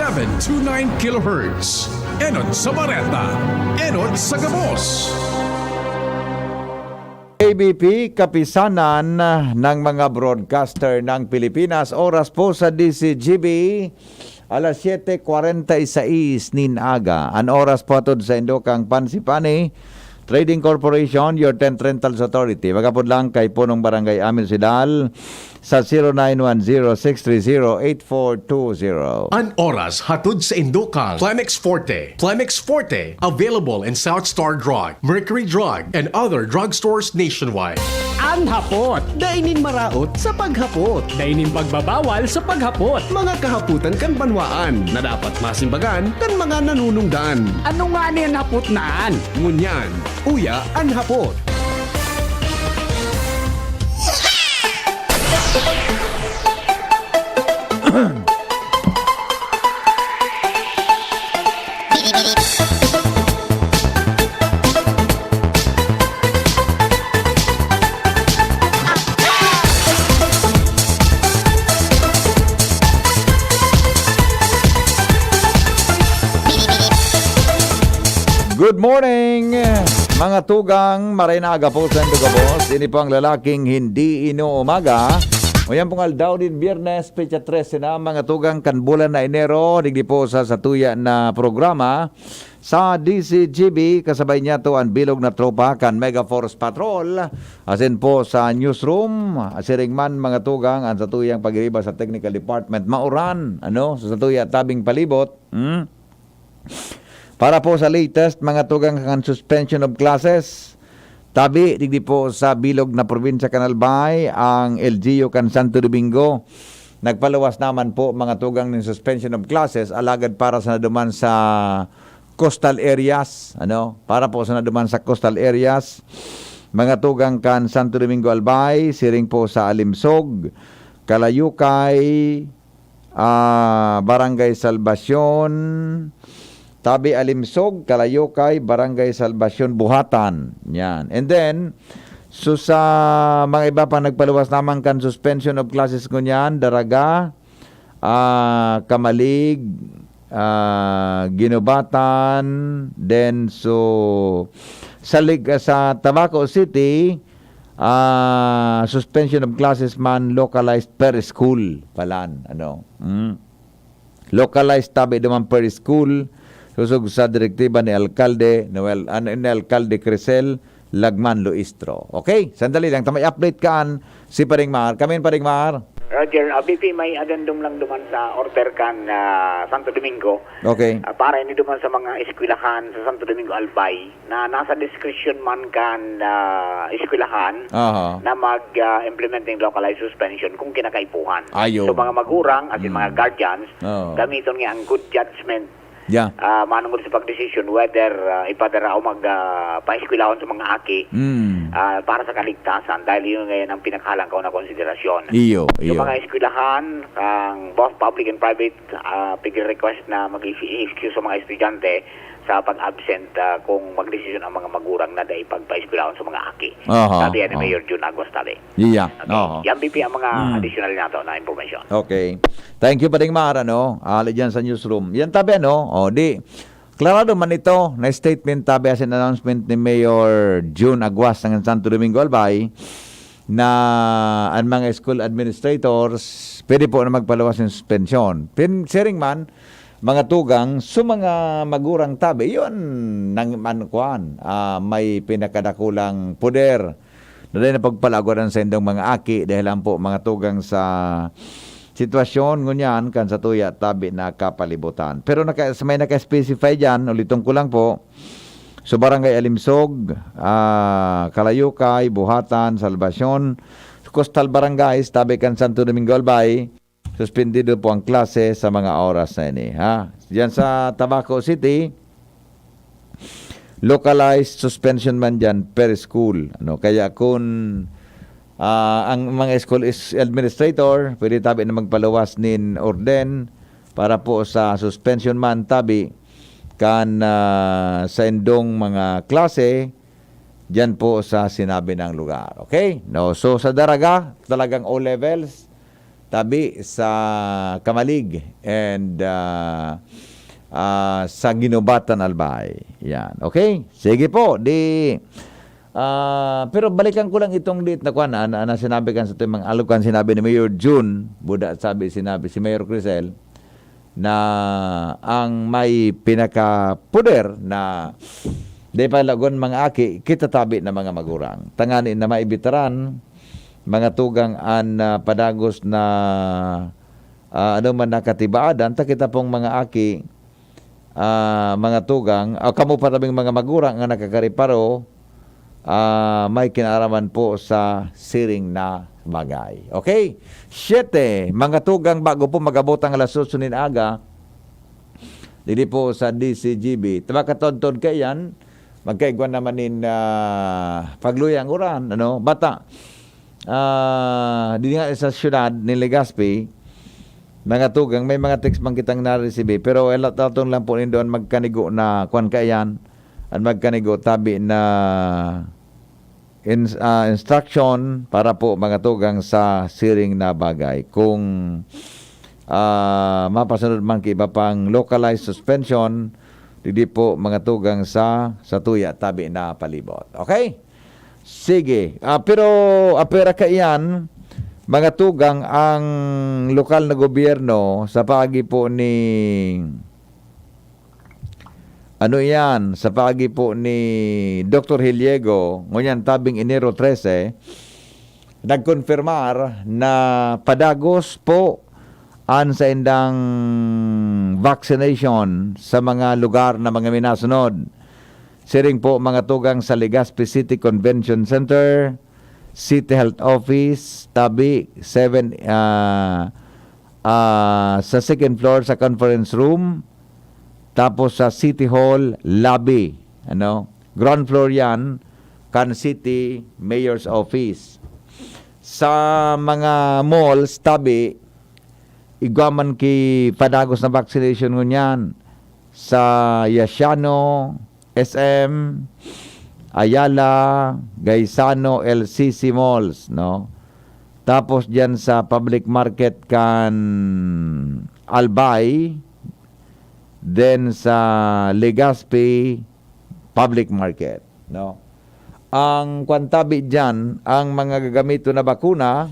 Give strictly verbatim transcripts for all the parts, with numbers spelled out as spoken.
Seven two nine kilohertz. Enot sa Bareta, enot sa gabos. A B P, Kapisanan ng mga Broadcaster ng Pilipinas. Oras po sa D C G B, alas siyete kwarenta y seis nin aga. An oras po hatod saindo kan Pansipani Trading Corporation, your tent rentals authority. Mag-apod lang kay Punong Barangay Amil Sidal sa zero nine one zero six three zero eight four two zero. An oras hatod saindo kan Plemex Forte. Plemex Forte, available in South Star Drug, Mercury Drug, and other drugstores nationwide. An hapot, dai nin maraot sa paghapot. Dai nin pagbabawal sa paghapot. Mga kahapotan kan banwaan na dapat masimbagan kan mga nanunungdan. Ano ngani an hapot na an? Ngunyan, uya an hapot. Good morning, mga tugang. Maray na aga po sa indo gabos. Ini po ang lalaking hindi inuumaga. Uyan pong aldaw din, Biyernes, petsa trese na, mga tugang, kan bulan na Enero. Digdi po sa satuya na programa sa D C G B, kasabay niya to an bilog na tropa kan Mega Force Patrol. Asin po sa newsroom, siring man, mga tugang, an satuyang pag-iriba sa technical department. Mauran, ano, sa satuya tabing palibot. Hmm? Para po sa latest, mga tugang, kan suspension of classes, tabi, digdi po sa bilog na probinsya kan Albay, ang L G U kan Santo Domingo. Nagpaluwas naman po, mga tugang, nin suspension of classes, alagad para sa naduman sa coastal areas, ano? Para po sa naduman sa coastal areas, mga tugang, kan Santo Domingo Albay, siring po sa Alimsog, Kalayukay, ah, Barangay Salvacion, tabi Alimsog, Kalayokay, Barangay Salvacion, Buhatan. Yan. And then, so sa mga iba pa nagpaluwas naman kan suspension of classes ngunyan, Daraga, ah, Camalig, ah, Guinobatan, then so sa Lig-, sa Tabaco City, ah, suspension of classes man localized per school palan, ano. Mm. Localized tabi duman per school, sosog sa direktiba ni Alkalde Noel, ano, ni Alkalde Crisel Lagman Luistro. Okay, sandali lang, ta may update kaan si Paring Mar. Kamin, Paring Mar. Roger, ah, B P, may addendum lang duman sa order kan, ah, Santo Domingo. Okay. Ah, para ini duman sa mga eskwelahan sa Santo Domingo Albay na nasa discretion man kan, ah, eskwelahan Aha. na mag, ah, implement ng localized suspension kung kinakaipuhan. Ayo. So, mga magurang, as in mga Mm. guardians, Oo. gamiton niya ang good judgment, Yeah. ah, manungod sa pagdesisyon whether, ah, ipadara o mag, ah, paeskwelahon sa mga aki, Mm. ah, para sa kaligtasan, dahil yun ngayon ang pinakahalangkaw na konsiderasyon. Iyo, Sa iyo. mga eskwelahan, ang both public and private, ah, pig-request na mag-excuse sa mga estudyante sa pag-absent, ah, kung magdesisyon ang mga magurang na dai pagpaeskwelahon sa mga aki. Aha, Sabi yan ni aha. Mayor Jun Aguas tabi. Iya, Okay. aha. Yan, B P, ang mga Hmm. additional nato na impormasyon. Okay. Thank you, Paring Mar, ano? Ali dyan sa newsroom. Yan tabi, ano? O, di, klarado man ito na statement tabi as an announcement ni Mayor Jun Aguas ng Santo Domingo Albay na ang mga school administrators pwede po na magpaluwas ng suspensyon. Pin-, siring man, mga tugang, sa mga magurang tabi, yun nang man-, kuwan, ah, may pinakadakulang poder na dai na pagpalagoran sa indong mga aki, dahil lang po mga tugang sa sitwasyon ngunyan kan sa tuya tabi na kapalibutan. Pero naka-, may naka-specify dyan, uliton ko lang po, so Barangay Alimsog, ah, Kalayukay, Buhatan, Salvacion, Coastal Barangays, tabi kan Santo Domingo Albay, suspendido po ang klase sa mga oras na ini, ha? Diyan sa Tabaco City, localized suspension man diyan per school, ano? Kaya kung, ah, ang mga school is administrator, pwede tabi na magpaluwas nin orden para po sa suspension man tabi kan, ah, sa indong mga klase diyan po sa sinabi ng lugar. Okay? No, so sa Daraga, talagang O levels, tabi sa Camalig and, ah, ah, sa Guinobatan, Albay. Yan. Okay? Sige po, di, ah, pero balikan ko lang itong date na kwan, ah, na, na sinabi kan sa timang alok kan sinabi ni Mayor Jun, buda sabi, sinabi si Mayor Crisel, na ang may pinakapoder na di palagon mga aki, kita tabi na mga magurang. Tangani na maibitaran, mga tugang an, ah, padagos na, ah, ano man nakatibaadan, ta kita pong mga aki, ah, mga tugang, o kamo pa tabing mga magurang nga nakakariparo, ah, may kinaraman po sa siring na bagay. Okay? Siyete, mga tugang, bago po mag-abot ang alas otso nin aga, didi po sa D C G B. Tabakatodtod kaiyan, magkaigwa naman nin, ah, pagluya ang uran, ano? Bata, ah, didi nga sa syudad ni Legazpi, mga tugang, may mga text man kitang naresibi, pero elatatong lang po nindo an magkanigo na kwan kaiyan, an magkanigo tabi na ins-, ah, instruction para po mga tugang sa siring na bagay. Kung, ah, mapasunod man ki iba pang localized suspension, digdi po mga tugang sa, sa tuya tabi na palibot. Okay? Sige. Ah, pero, ah, pera kaiyan, mga tugang, ang lokal na gobyerno sa paagi po ni, ano iyan, sa paagi po ni Doktor Hiliego, ngunyan tabing Enero trese, nagkonfirmar na padagos po an saindang vaccination sa mga lugar na mga minasunod. Siring po mga tugang sa Legazpi City Convention Center, City Health Office, tabi, seven, ah, ah, sa second floor sa conference room, tapos sa City Hall lobby, ano, ground floor yan, kan City Mayor's Office. Sa mga malls, tabi, igwa man ki padagos na vaccination ngunyan sa Yasiano, S M, Ayala, Gaisano, L C C malls, no? Tapos diyan sa public market kan Albay, then sa Legazpi public market, no? Ang kwan tabi diyan, ang mga gagamiton na bakuna,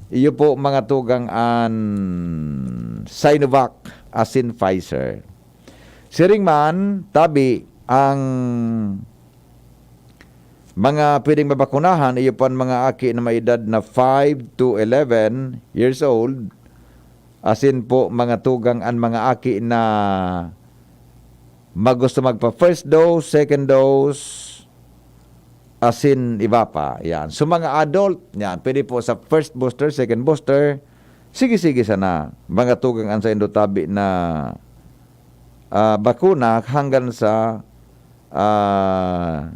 iyo po mga tugang an Sinovac asin Pfizer. Siring man, tabi, ang mga pwedeng mabakunahan, iyo po an mga aki na may edad na five to eleven years old, asin po mga tugang an mga aki na magusto magpa first dose, second dose, asin iba pa. Yan. So, mga adult, yan, pwede po sa first booster, second booster, sige-sige sana. Mga tugang an saindo tabi na, ah, bakuna hanggang sa, ah,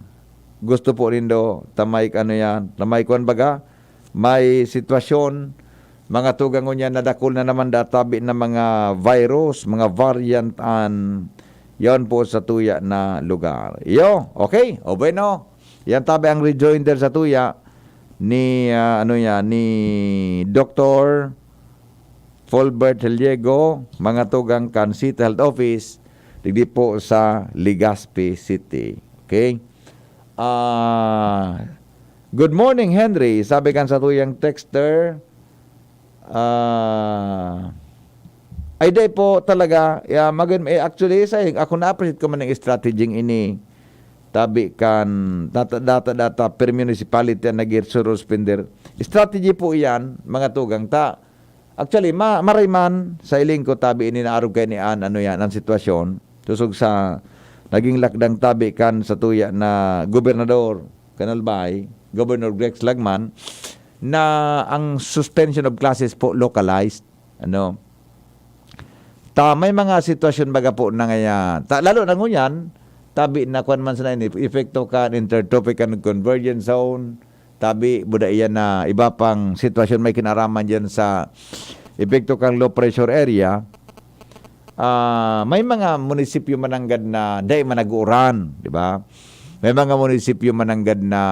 gusto po nindo, tamay ano yan, tamay kwan baga, may sitwasyon, mga tugang ngunyan na dakul na naman databi na mga virus, mga variant an yon po sa tuya na lugar. Iyo, okay? O bueno, yan tabi ang rejoinder sa tuya ni, ah, ano yan, ni Doktor Fulbert Heliego, mga tugang kan City Health Office, digdi po sa Legazpi City. Okay? Ah, "Good morning, Henry," sabi kan satuyang texter. Ah, ay, dai po talaga. Ya, magin-, eh, actually, sa, ako na-appreciate ko man ang strategy ini. Tabi kan, data, data, data, per municipality ang nag-suspender. Strategy po iyan, mga tugang ta. Actually, ma-, maray man, sa iling ko, tabi ini na arog kay ni an, ano yan, ang sitwasyon. Susog sa naging lakdang tabi kan sa tuya na gobernador, kan Albay, Governor Rex Lagman, na ang suspension of classes po localized. Ano? Ta, may mga sitwasyon baga po na ngaya, ta, lalo na ngunyan, tabi na kwan man sana ini, epekto kan intertropical convergence zone, tabi, buda iyan na iba pang sitwasyon may kinaraman diyan sa epekto kan low pressure area. Ah, may mga munisipyo mananggad na dai man nag-uuran, di ba? May mga munisipyo mananggad na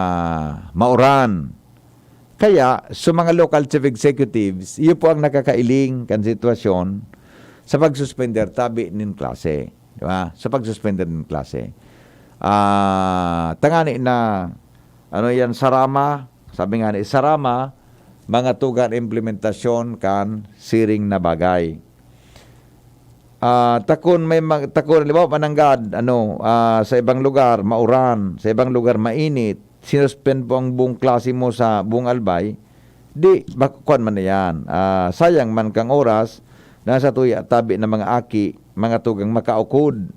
mauran. Kaya, sa mga local chief executives, iyo po ang nakakailing kan sitwasyon sa pagsuspender tabi nin klase. Di ba? Sa pagsuspender nin klase. Ah, tangani na, ano yan, sarama, sabi nga ni sarama, mga tugang implementasyon kan siring na bagay. Ah, takon may mag-, takon, halimbawa, mananggad, ano, ah, sa ibang lugar, mauran, sa ibang lugar, mainit, sinuspend po ang buong klase mo sa buong Albay, di, bak-, kwan man na yan. Ah, sayang man kang oras, nasa tuya tabi na mga aki, mga tugang makaukod,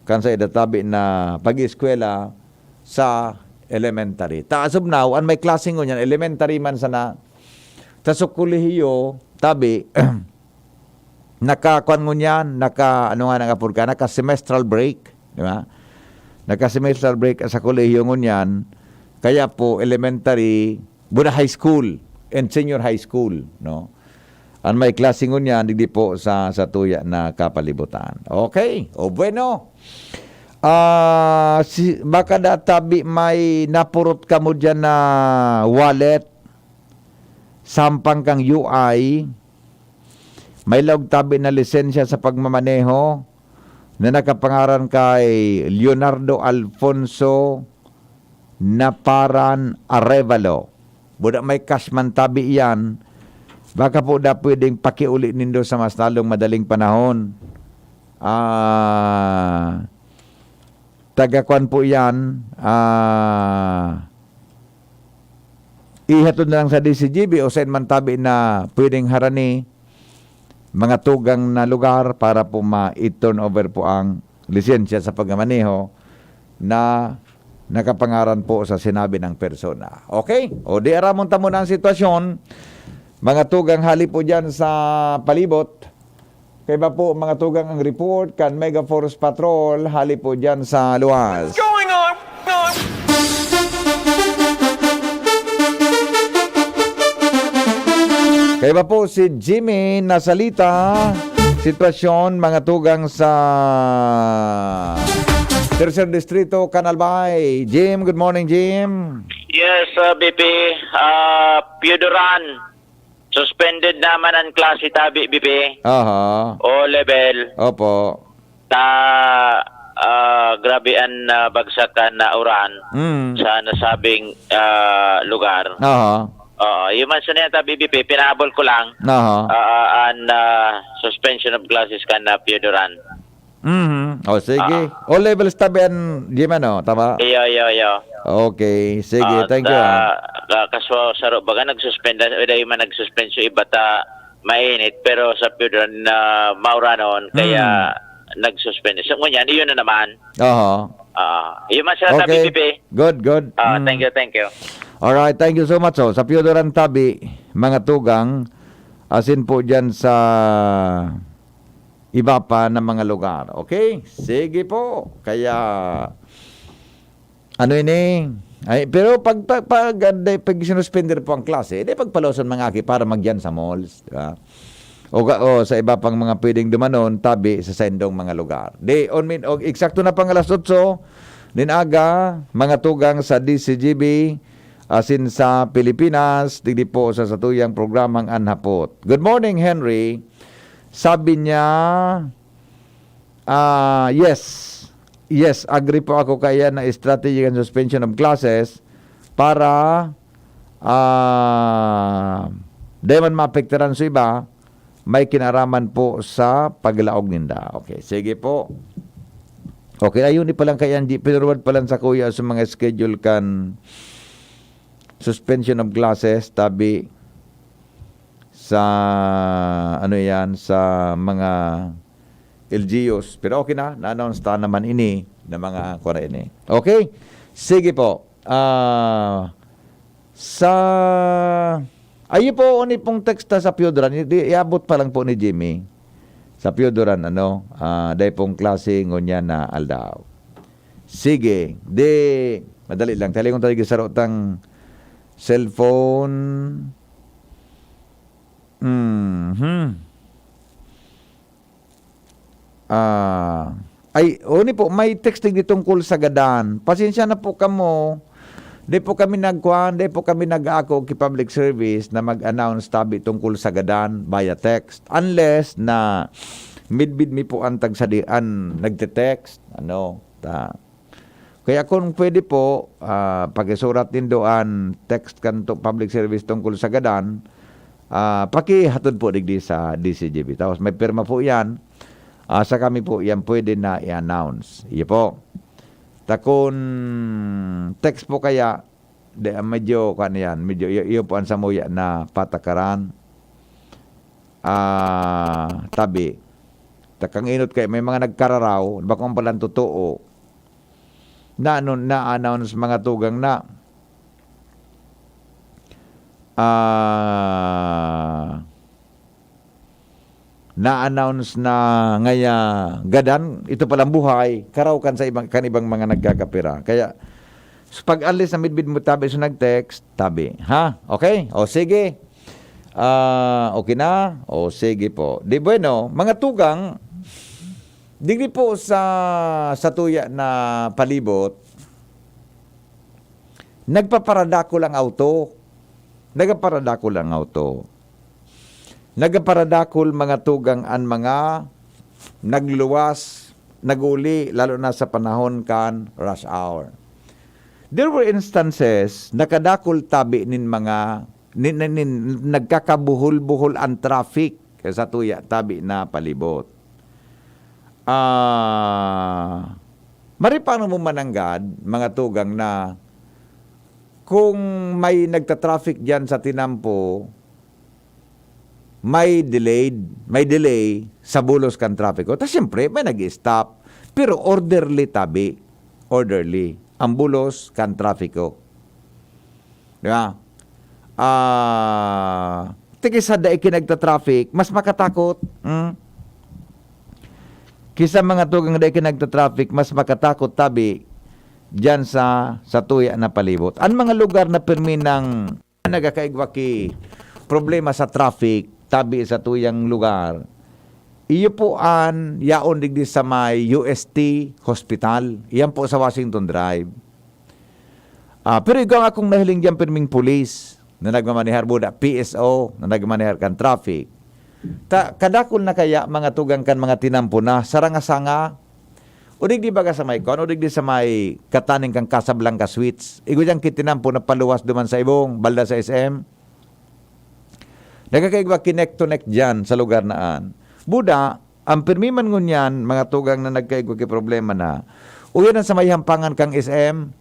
kan sa edad tabi na pag-eskwela sa elementary. Ta, as of now, an may klase ngunyan, elementary man sana, ta sa kolehiyo, tabi, naka, kwan ngunyan, naka, ano nga nang apod ka, naka semestral break, di ba? Naka semestral break sa kolehiyo ngunyan, kaya po elementary, buda high school, and senior high school, no? An may klase ngunyan, digdi po sa, sa tuya na kapalibutan. Okay, o bueno. Ah, si, baka da tabi may napurot kamo dyan na wallet, sampang kang U I, may laog tabi na lisensya sa pagmamaneho na nakapangaran kay Leonardo Alfonso Naparan Arevalo. Buda may cash man tabi iyan, baka po da pwedeng pakiuli nindo sa mas lalong madaling panahon. Ah, taga kwan po iyan, ah, ihatod na lang sa D C G B o saan man tabi na pwedeng harani, mga tugang na lugar para po ma-turn over po ang lisensya sa pagmamaneho na nakapangaran po sa sinabi ng persona. Okay? O di aramon ta muna ang sitwasyon. Mga tugang hali po dyan sa palibot. Kaiba po, mga tugang, ang report kan Mega Force Patrol hali po dyan sa luwas. What's going on? Kaiba po si Jimmy Nasalita. Sitwasyon, mga tugang, sa Tercer Distrito, Canal Bay. Jim, good morning, Jim. Yes, uh, B P. Uh, Pioduran, suspended naman ang klase tabi, B P. Aha. O level. Opo. Ta, ah, grabe ang ah, bagsak kan ah, uran Mm. sa nasabing ah, lugar. Aha. Oo, yung man sa niya tabi, B P, pinahabol ko lang. Aha. Ah, ah, an ah, suspension of classes kan ah, Pioduran. Mhm. O, sige. O levels tabi an Jim, ano? Tama? Iyo, iyo, iyo. Okay. Sige, Ah, thank you. ah, Ah. ka- kaswa saro baga nagsuspend, wala yung man nagsuspend sa iba ta mainit, pero sa Pioduran na mauranon, kaya nagsuspend. So, ngunyan, iyon na naman. Aha. Ah, yun man sa tabi, Okay. B P. Good, good. Ah, Mm. thank you, thank you. Alright, thank you so much. So, sa Pioduran tabi, mga tugang, asin po dyan sa iba pa na mga lugar. Okay? Sige po. Kaya, ano ini? Ay, pero pag, pag, pag, pag, pag sinuspender po ang klase, di pagpaloson mga aki para magyan sa malls, di ba? O, ga- o sa iba pang mga pwedeng dumanon, tabi sa sendong mga lugar. Di, on min, o, eksakto na pang alas otso, nin aga, mga tugang sa D C G B, asin sa Pilipinas, digdi po sa satuyang programang An Hapot. Good morning, Henry. Sabi niya, ah, yes. Yes, agree po ako kaya na strategy kan suspension of classes para ah, di man maapektaran sa iba, may kinaraman po sa paglaog ninda. Okay, sige po. Okay, ayun, di pa lang kay Angie, pinurwad pa lang sa kuya sa mga schedule kan suspension of classes, tabi sa, ano yan, sa mga L G Us. Pero okay na, na-announce ta naman ini na mga kuwan na ini. Okay? Sige po. Ah, sa, ayo po, ni pong teksta sa Pioduran, i- i- iabot pa lang po ni Jimmy. Sa Pioduran, ano, ah, dai pong klase ngunyan na aldaw. Sige, di, madali lang. Talingon tayo sa sarotang cellphone. Mhm. Ah, ay, oni po, may texting di tungkol sa gadan. Pasensya na po kamo. Di po kami nagkuan, di po kami nag-aako ki public service na mag-announce tabi tungkol sa gadan via text. Unless na midbid mi po an tagsadi-, an nagte-text, ano, ta-, kaya kung pwede po, ah, pakisurat nindo an text kanto public service tungkol sa gadan, ah, pakihatod po digdi sa D C G B. Tapos may pirma po yan, ah, sa kami po yan pwede na i-announce. Iyo po. Ta kun text po kaya, de, medyo, kuwan yan, medyo iyo, iyo po ang samuya na patakaran. Ah, tabi. Ta kang inot kay may mga nagkararaw, bako ang palan totoo. Na ano, na-announce mga tugang na. Ah, na-announce na ngaya gadan, ito palang buhay, karaw kan sa ibang, kan ibang mga nagkakapira. Kaya, s-, pag alis na midbid mo tabi, so nag-text, tabi. Ha? Okay? O sige. Ah, okay na? O sige po. Di bueno, mga tugang, digdi po sa, sa tuya na palibot, nagpaparadakol ang auto. Nagpaparadakol ang auto. Nagpaparadakol mga tugang an mga nagluwas, nag-uli, lalo na sa panahon kan rush hour. There were instances, nakadakol tabi nin mga, nin, nin, nin, nagkakabuhol-buhol ang traffic sa tuya tabi na palibot. Ah, maripano mo mananggad, mga tugang, na kung may nagta-traffic diyan sa tinampo, may delayed, may delay sa bulos kan trapiko. Ta siyempre, may nag-stop. Pero orderly tabi. Orderly. Ang bulos kan trapiko. Di ba? Ah, ti kisa dai ki nagta-traffic, mas makatakot. Hmm? Kisa mga tugang dai ki nagta-traffic, mas makatakot tabi diyan sa, sa tuya na palibot. Ang mga lugar na pirmi nang nagkakaigwa ki problema sa traffic, tabi sa tuyang lugar, iyo po an yaon digdi sa may U S T Hospital. Iyan po sa Washington Drive. Ah, pero igwa akong nahiling diyan pirming pulis na nagmamanehar, buda, P S O na nagmamanehar kan traffic. Ta, kadakol na kaya mga tugang kan mga tinampo na saranga-sanga, o digdi baga sa may kuan, o digdi sa may kataning kan Casablanca Suites. Igwa diyang kitinampo na paluwas duman sa ibong, balda sa S M. Nagkakaigwa ki neck to neck diyan sa lugar na an. Buda, ang pirmi man ngunyan, mga tugang na nagkaigwa ki problema na, uyan ang sa may hampangan kang S M,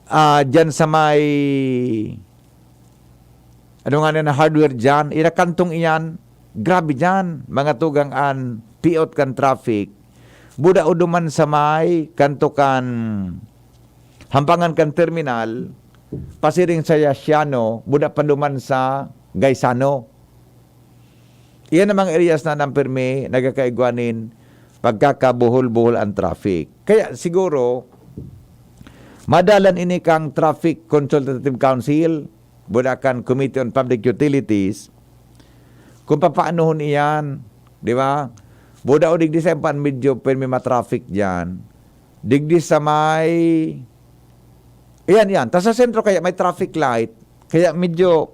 ah, diyan sa may, ano nga na, hardware diyan, inakantong iyan, grabe diyan, mga tugang an piot kan traffic. Buda o duman sa may kanto kan hampangan kan terminal, pasiring sa Yasiano, buda pa duman sa Gaisano. Iyan ang mga areas na nang pirmi nagkakaigwa nin pagkakabuhol-buhol ang traffic. Kaya siguro, madalan ini kang Traffic Consultative Council, buda kan Committee on Public Utilities, kung papaanohon iyan, di ba? Buda o digdi sa pan medyo pirmi ma-traffic diyan. Digdi sa may, ayan, yan. Tas sa sentro kaya may traffic light. Kaya medyo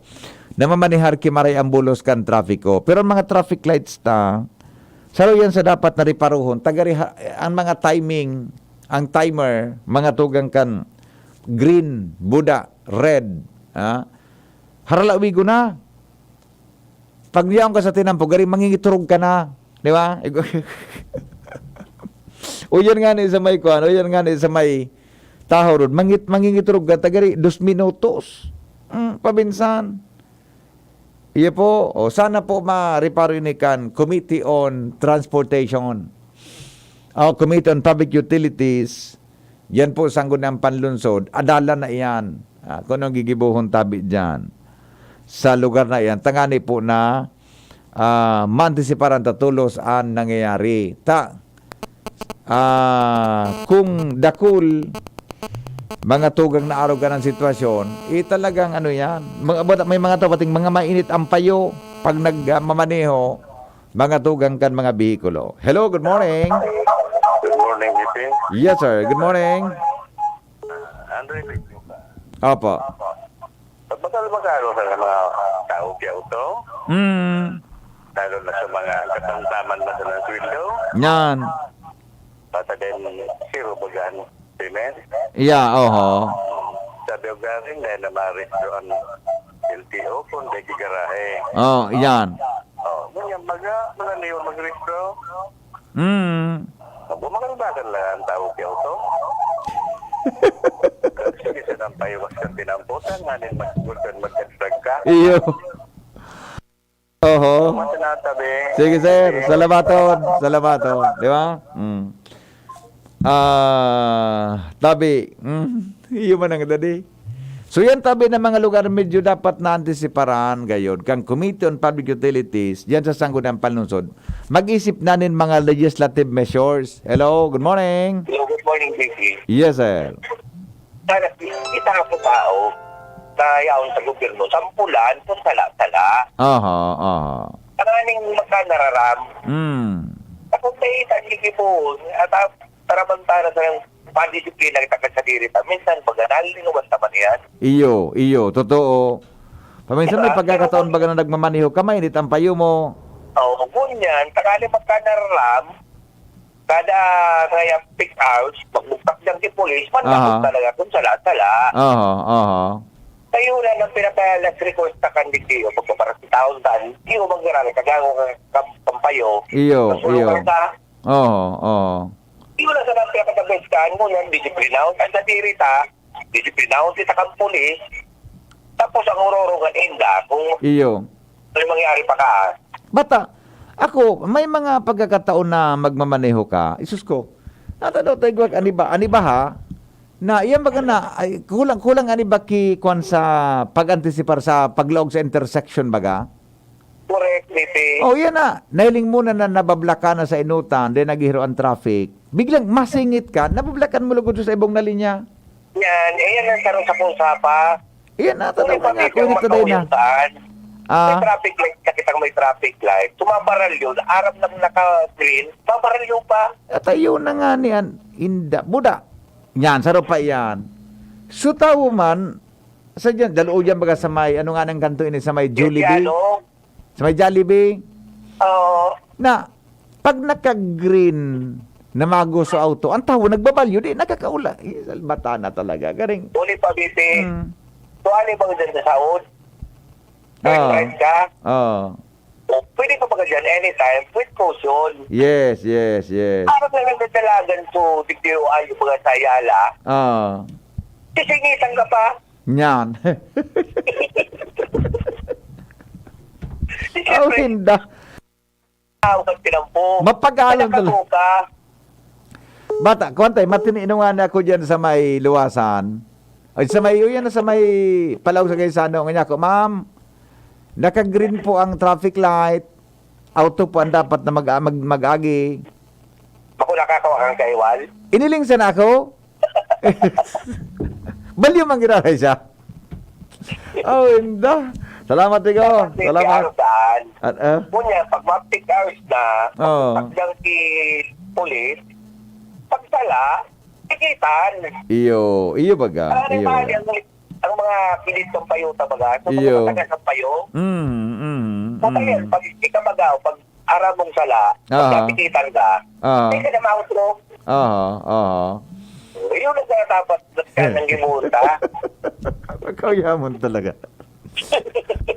namamanihar ki maray ang bulos kan trafiko. Pero ang mga traffic lights ta, saro yan sa dapat na reparuhon. Tagari ha-, ang mga timing, ang timer, mga tugang kan green, buda, red, ha? Haralawigo na. Pag yaon ka sa tinampo, gari mangingiturog ka na. Di ba? Uyan nga ni sa may kuan, uyan nga ni sa may Tahaw Road. Mangit-, mangingiturog ka, tagari, dos minutos. Mm, pabinsan. Iya po, o sana po ma-reparo ini kan Committee on Transportation. O, Committee on Public Utilities. Yan po, sangguniang panlunsod. Adalan na iyan. Ah, kung anong gigibohon tabi diyan. Sa lugar na iyan. Tangani po na, ah, maantisiparan ta tolos an nangyayari. Ta, ah, kung dakul, mga tugang na arugan ang sitwasyon, eh, talagang ano yan. Mga, may mga tao, pating mga mainit ang payo pag nag, ah, mamaneho, mga tugang kan mga behikulo. Hello, good morning. Good morning, Ipe. Yes, sir. Good morning. Opo. Pagbagal-bagal sa mga tao, piyaw to. Mm. Lalo na sa mga katamtaman na sa sweldo. Yan. Basta din, zero bagan payment. Yeah, oho. Sabi ko, galing na na ma-restore ang L T O kung dahil garahe. Oh, yan. Oh, ganyan, maga, mga niyo mag-restore. Mm. Magbumagal-bagal lang ang tao kay auto. Sige, sa nang paiwas ka pinamputan, nga nin mas gusto magkadrag ka. Iyo. Oho. Mas natabi. Sige, sir. Salamaton. Salamaton. Di ba? Mm. Ah, tabi. Mm. Iyo man ang dadi. So, yan tabi ng mga lugar, medyo dapat naantisiparan gayod. Kang Committee on Public Utilities, diyan sa Sangguniang Panlungsod, mag-isip na nin mga legislative measures. Hello, good morning. Hello, good morning, B P. Yes, sir. Sana kita nga po tao na yaon sa gobyerno, sampulan kung sala-sala. Aha, aha. Tanganing magkanararam. Mm. Tapos may isang ligibuon, at ah, taramantara sa padisiplina kita kan sadiri ta. Minsan, baga, nalilingawan ta man yan. Iyo, iyo, totoo. Paminsan may Diba? Pagkakataon baga na nagmamaneho ka, mainit ang payo mo. Oo, ngunyan, tanganing magkanararam, kada kaya peak hours, magbugtak dyan si police, man Aha. Talaga kung sala-sala. Aha, aha. Kayo na nang pinapaya-last request sa kan D T O, pagpaparasitaon saan, di mo magdara, kagago ka, ka, kampayo, Iyo, kasulungan iyo. Ka. Oo, oo. Iyo na sa nang pinapatagbeskaan mo, yan, disiplinaon. Ang nadiri ta, disiplinaon kita kang pulis, tapos ang urorungan inda, kung Iyo. May mangyari pa ka, ah. Bata, ako, may mga pagkakataon na magmamaneho ka, isus ko, natadaw tayo gwag, ani ba, ani ba ha? Na, iyan baga na, ay, kulang, kulang ani ba ki, kwan sa pag-antisipar sa paglaog sa intersection baga? Correct, Mipi. Oh, yan na. Nailing muna na nababla ka na sa inutan, then naghihiro ang traffic. Biglang masingit ka, nabablakan mo lugod sa ibong na linya. Yan, eh, yan ang sarong sa pulsa pa. Iyan na, Kung tanong ipapit nga, ang kulit na dahil na. Mapawisan, Ah. May traffic light, nakita ko may traffic light. Tumabaralyo, aram lang naka-green, babaralyo pa. At ayun na nga ni an-, inda, buda. Yan, saro pa yan. So, tawo man, sa dyan, dalo dyan baga sa may, ano nga nang kanto ini, sa may Jollibee? Ano? Sa may Jollibee? Oo. Na, pag naka-green na mago sa auto, ang tawo nagbabalyo, di, nakakaula. Eh, salbata na talaga. Garing. Uli pa, Bibi. Hmm. So, ano bang dyan sa Saud? Ah. Right ka? Ah. O, pwede ka magka dyan anytime with caution. Yes, yes, yes. Parang na nagdadalagan to, D T O I, yung mga sa Ayala. Ah. Sisingitan ka pa. Nyan. Di Oh, siyempre, hinda. Tao kang tinampo. Mapagalon Kaya talaga. Ka. Bata, kuwan tayo, matiniinungan ako dyan sa may luwasan. Ay, sa may, yun, sa may Palau sa Gaisano. Nga niya ako, "Ma'am, naka-green po ang traffic light. Auto po ang dapat na mag-, mag-, mag-agi." Bako nakakawa kang kaiwal? Iniling sana ako. Balyo man giraray siya. Oh, inda. Salamat, Tigo. Salamat. Salamat. Saan? At, ah? Kunya, pag ma-peak hours na, Oo. Pagdang si pulis, pagsala, tikitan. Iyo, iyo baga. Alam mo, Iyo. Ang, ang mga kilit ng payo ta baga, sa mga Iyo. Matagal ng payo, Mm, mm, Matagal, mm. Pag ikabagaw, pag aram mong sala, Aha. Pagkatikitan ka, Aha. Hindi ka na mautro. Aha, aha. Yun ang dapat ng gimuta. Pagkauyamon talaga.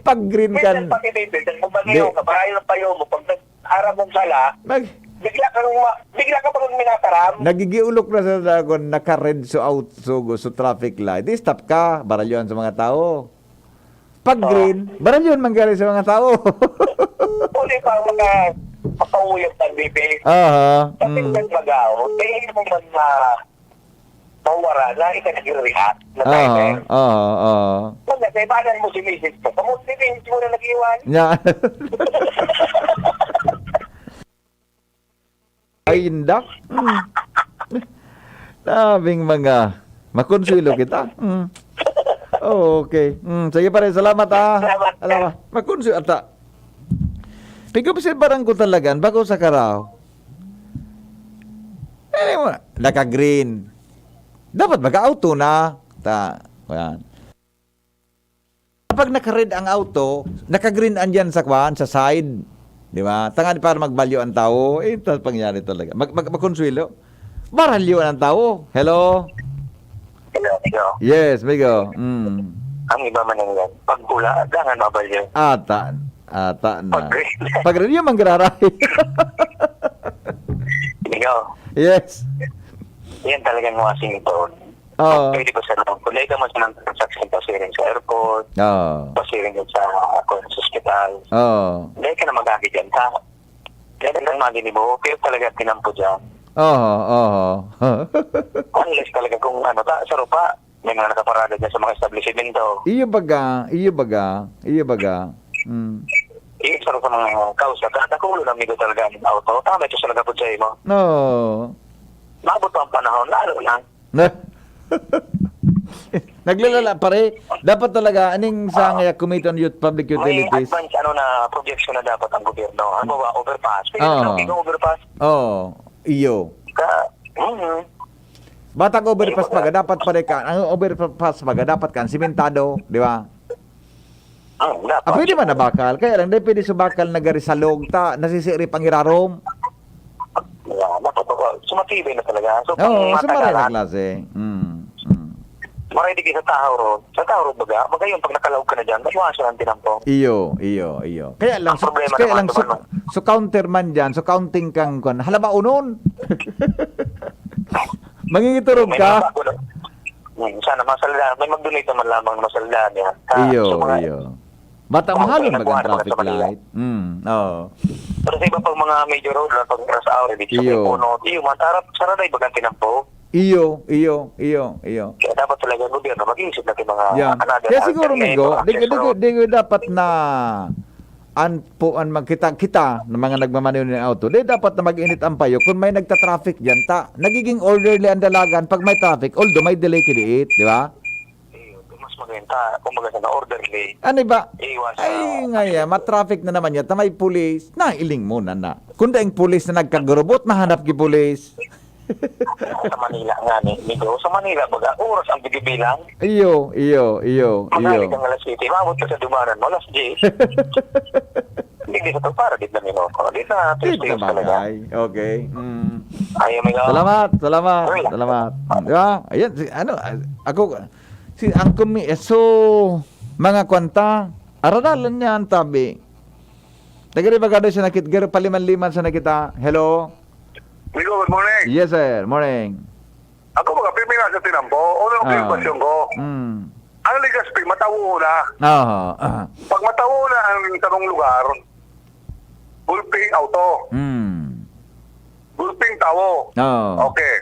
Pag green Minsan kan, pag hindi, minsan kung di- maliw ka, marami ng payo mo, pag nag-aram mong sala, Mag- bigla kang ma-, bigla ka pang minataram. Nagigiulok na sa dagon, naka-red so out, so, so traffic light. Di stop ka, baralyoan sa mga tao. Pag Oo. Green, baralyon manggaling sa mga tao. Uli pa ang mga makauyog ng bibi. Aha, Sa mm. Tingnan magaw, tingin mo man na mawara na ikaw nag-react na Aha, timer. Aha, aha. Kung nasa ibanan mo si misis mo, kamot ni misis mo na nag-iwan. Nya. Ay, inda. Mm. Sabing mga, makonsuelo kita. Mm. Oh, okay. Mm. Sige, pare, salamat, ah. Salamat. Salamat. Makonsuelo ata. Pag-obserbaran ko talaga, bako sa karaw. Ano mo, naka-green. Dapat mag-auto na. Ah, yan. Kapag naka-red ang auto, naka-green andyan sa kwan, sa side. Di ba? Tangani para magbalyo ang tao. Eh, ito pangyari talaga. Mag, mag, magkonsuelo. Baralyo ang tao. Hello? Hello, amigo. Yes, migo. Mm. Ang iba man ang yan. Pag pula, dangan mabalyo. Ata. Ata na. Pag green. Pag green yung manggararay. Amigo, Yes. yan talagang Washington. Oo. Pwede ba sa loob? Kung dahil ka man sa ng transaction, pasiring sa airport, Oo. pasiring sa, ako, sa hospital. Oo. Dahil ka na mag-agi dyan, ta. Dahil ka na mag-inibo, pero talaga tinampo dyan. Oo, oo. Unless talaga kung ano, ta, sa rupa, may mga nakaparada dyan sa mga establishmento. Iyo baga, iyo baga, iyo baga. Mm. Iyo sa sa mga kausa, katakulo na amigo talaga ang auto. Tama ito sa nagapod sa imo. No. Maabot pa ang panahon, lalo na. Na. Naglalala, pare. Dapat talaga, aning sa Oo. ngaya Committee on Youth Public May Utilities. advance ano na projection na dapat ang gobyerno. Ano ba, overpass? May Oo. sabi ko, overpass. Oh, iyo. Ka, mm, Batang overpass baga, dapat pare ka. Ang overpass baga, dapat kan simentado, di ba? mm, dapat. Ah, pwede man nabakal. Kaya lang, di pwede subakal na gari sa log, ta, nasisirip ang irarom. Yeah, dapat ba? Sumatibay na talaga. So, Oo, pang sa maray na matagalan, klase. Mm, mm. maray di sa Tahaw Road. Sa Tahaw Road baga, baga yung pag nakalaog ka na dyan, maiwasan ang tinampong. Iyo, iyo, iyo. Kaya lang, Ang so, problema kaya naman, lang, so, ano? so counter man dyan, so counting kang, kwan, halaba unon. Mangingiturog May ka. mga bago na. Hmm, sana masalda. May mag-donate naman lamang na masalda niya. Sa, Iyo, sa mga, iyo. Bata Oo, mahalon may bagang nagbuhan traffic sa Manila. Light. Mm, oo. Pero sa iba pang mga major road, na pag rush hour, dito sa Iyo. Puno, iyo, mga tarap, saraday bagang tinampong. Iyo, iyo, iyo, iyo. Kaya dapat talaga ang gobyerno mag-iisip na yung mga Yeah. another Kaya siguro, alternate migo, or di, access di, di, road. Di dapat na an po an magkita kita ng mga nagmamaneho ng auto. Di dapat na mag-init ang payo kung may nagta-traffic diyan, ta. Nagiging orderly ang dalagan pag may traffic, although may delay kidiit, di ba? Iyo, mas maganda. Kumbaga sa orderly. Ano ba? Iwas sa Ay, nga ya, matraffic na naman yata. May pulis. Nailing mo na na. Kung daing pulis na nagkagurubot, mahanap ki pulis. Sa Manila nga ni, migo. Sa Manila, baga, oras ang bibibilang. Iyo, iyo, iyo, iyo. Magaling kang alas siyete, maabot ka sa dumanan mo, alas diyes. Hindi sa to, para di na minuto. Di na, Di Tuesday na talaga. bagay. Okay. Mm. Ay, amigo. Salamat, salamat, Ay. Salamat. Di ba? Ayan, si, ano, ako, si, ang kumi, so, mga kwanta, aradalan niya ang tabi. Taga Ribagado siya nakit, garo paliman-liman sa nakita. Hello? Migo, good morning. Yes, sir. Morning. Ako mga pimira sa tinampo, unang Ah. obserbasyon ko. Mm. Ang Legazpi, matawo na. Aha. Ah. Pag matawo na ang sarong lugar, gulping auto, Mm. gulping tawo. Oh. Okay.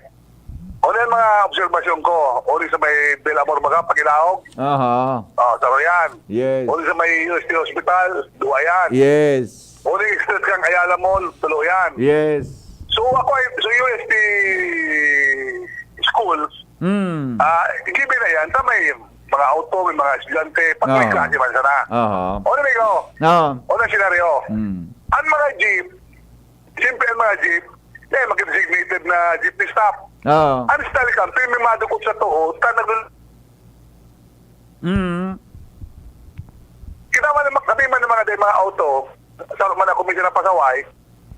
Ano yung mga obserbasyon ko? Uli sa may Del Amor baga, Pagilaog. Aha. Oh, saro yan. Yes. Uli sa may U S T Hospital, duwa yan. Yes. Uli sa kang Ayala Mall, tulo yan. Yes. So ako ay, so U S T schools, Mm. ah, given na yan, sa may mga auto, may mga estudyante, pag may Oo. klase man sana. Aha. O, ano ko? Ah. O, na senaryo? Mm. Ang mga jeep, siyempre ang mga jeep, eh, mag-designated na jeepney stop. Ah. Ang style ka, pero may madukot sa tuo, ta nag- Mm. Kita man naman, kami man ng mga, mga auto, sa man ako may sinapasaway,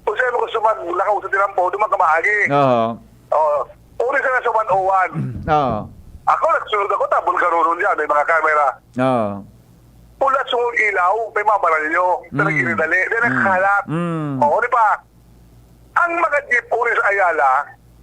kung saan mo gusto maglakaw sa tinampo, duman ka maagi. Oo. Oh, uli sa nasa one oh one. Oo. Ako, nagsunod ako, ta, bulgaronon dyan, may mga camera. Oo. Pula sa ilaw, may mga baralyo, Mm. pinagdidali, di Mm. nakakalat. Mm. Oo, di ba? Ang mga jeep uli sa Ayala,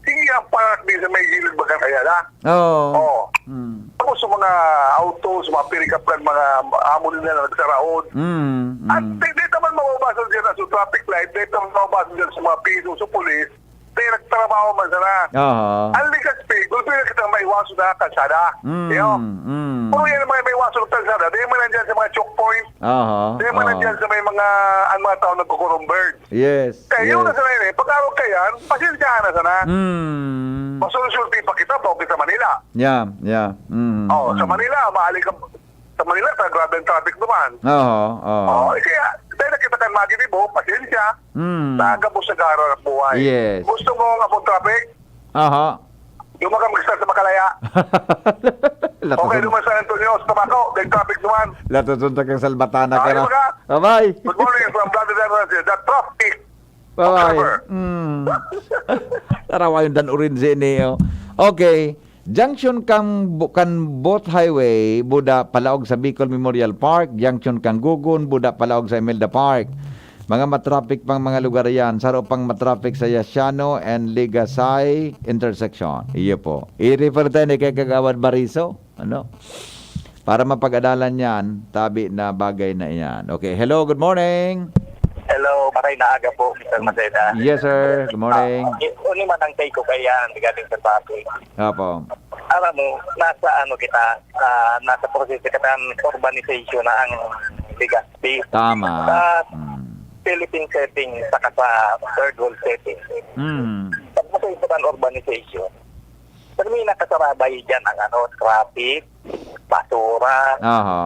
hindi ang park din sa may gilid bagang Ayala. Oo. Oo. Mm. Tapos sa mga auto, sa mga pick-up kan mga amo nila na nagsaraod. Mm. At Mm. di, di naman mababasa dyan sa traffic light, di naman mababasa dyan sa mga piso, sa pulis, na nagtrabaho man sana. Aha. Ang Legazpi, gulpi na kita may waso na kalsada. Mm. Yo. Mm. Puro yan may, may waso na kalsada. Di man nandyan sa mga choke point. Aha. Di man Aha. nandyan sa may mga, ang mga tao nagkukurumbird. Yes. Kaya yun Yes. na sana yun eh. Pag araw ka yan, pasensyahan na sana. Mm. Masulsulti pa kita, pa kita Manila. Yeah, yeah. Mm. Oh, sa Mm. Manila, maali ka, sa Manila, sa grabe ang traffic naman. Oo, oo. Oh, eh, kaya, dahil nakita kan magidibo, pasensya, Mm. nagabos sa gara ng buhay. Yes. Gusto mo nga pong traffic? Aha. Yung mga mag-start sa Makalaya. Latos Okay, on. Duman San Antonio, sa Tabaco, may traffic naman. Latos on ta kang Salbatana ka Ayun na. Ka. Bye-bye. Good morning from Brother Daniel Francis. The traffic. Bye-bye. Forever. Mm. Tarawa yung dan orange ini, oh. Okay. Junction kang Bu-, kan Boat Highway, buda palaog sa Bicol Memorial Park. Junction kang Gugon, buda palaog sa Imelda Park. Mga matraffic pang mga lugar yan. Saro pang matraffic sa Yasiano and Ligasay intersection. Iyo po. I-refer tayo ni kay Kagawad Bariso. Ano? Para mapag-adalan yan, tabi na bagay na iyan. Okay. Hello, good morning. Hello, maray na aga po, Mister Maceda. Yes, sir. Good morning. Ah, i-, uni man ang take ko kaya regarding sa traffic. Apo. Alam mo, nasa ano kita, ah, nasa proseso kita ng urbanization na ang Legazpi. Tama. Sa Mm. Philippine setting, saka sa third world setting. Mm. Pag masaya sa urbanization, pero may nakasarabay dyan ang ano, traffic, basura. Aha.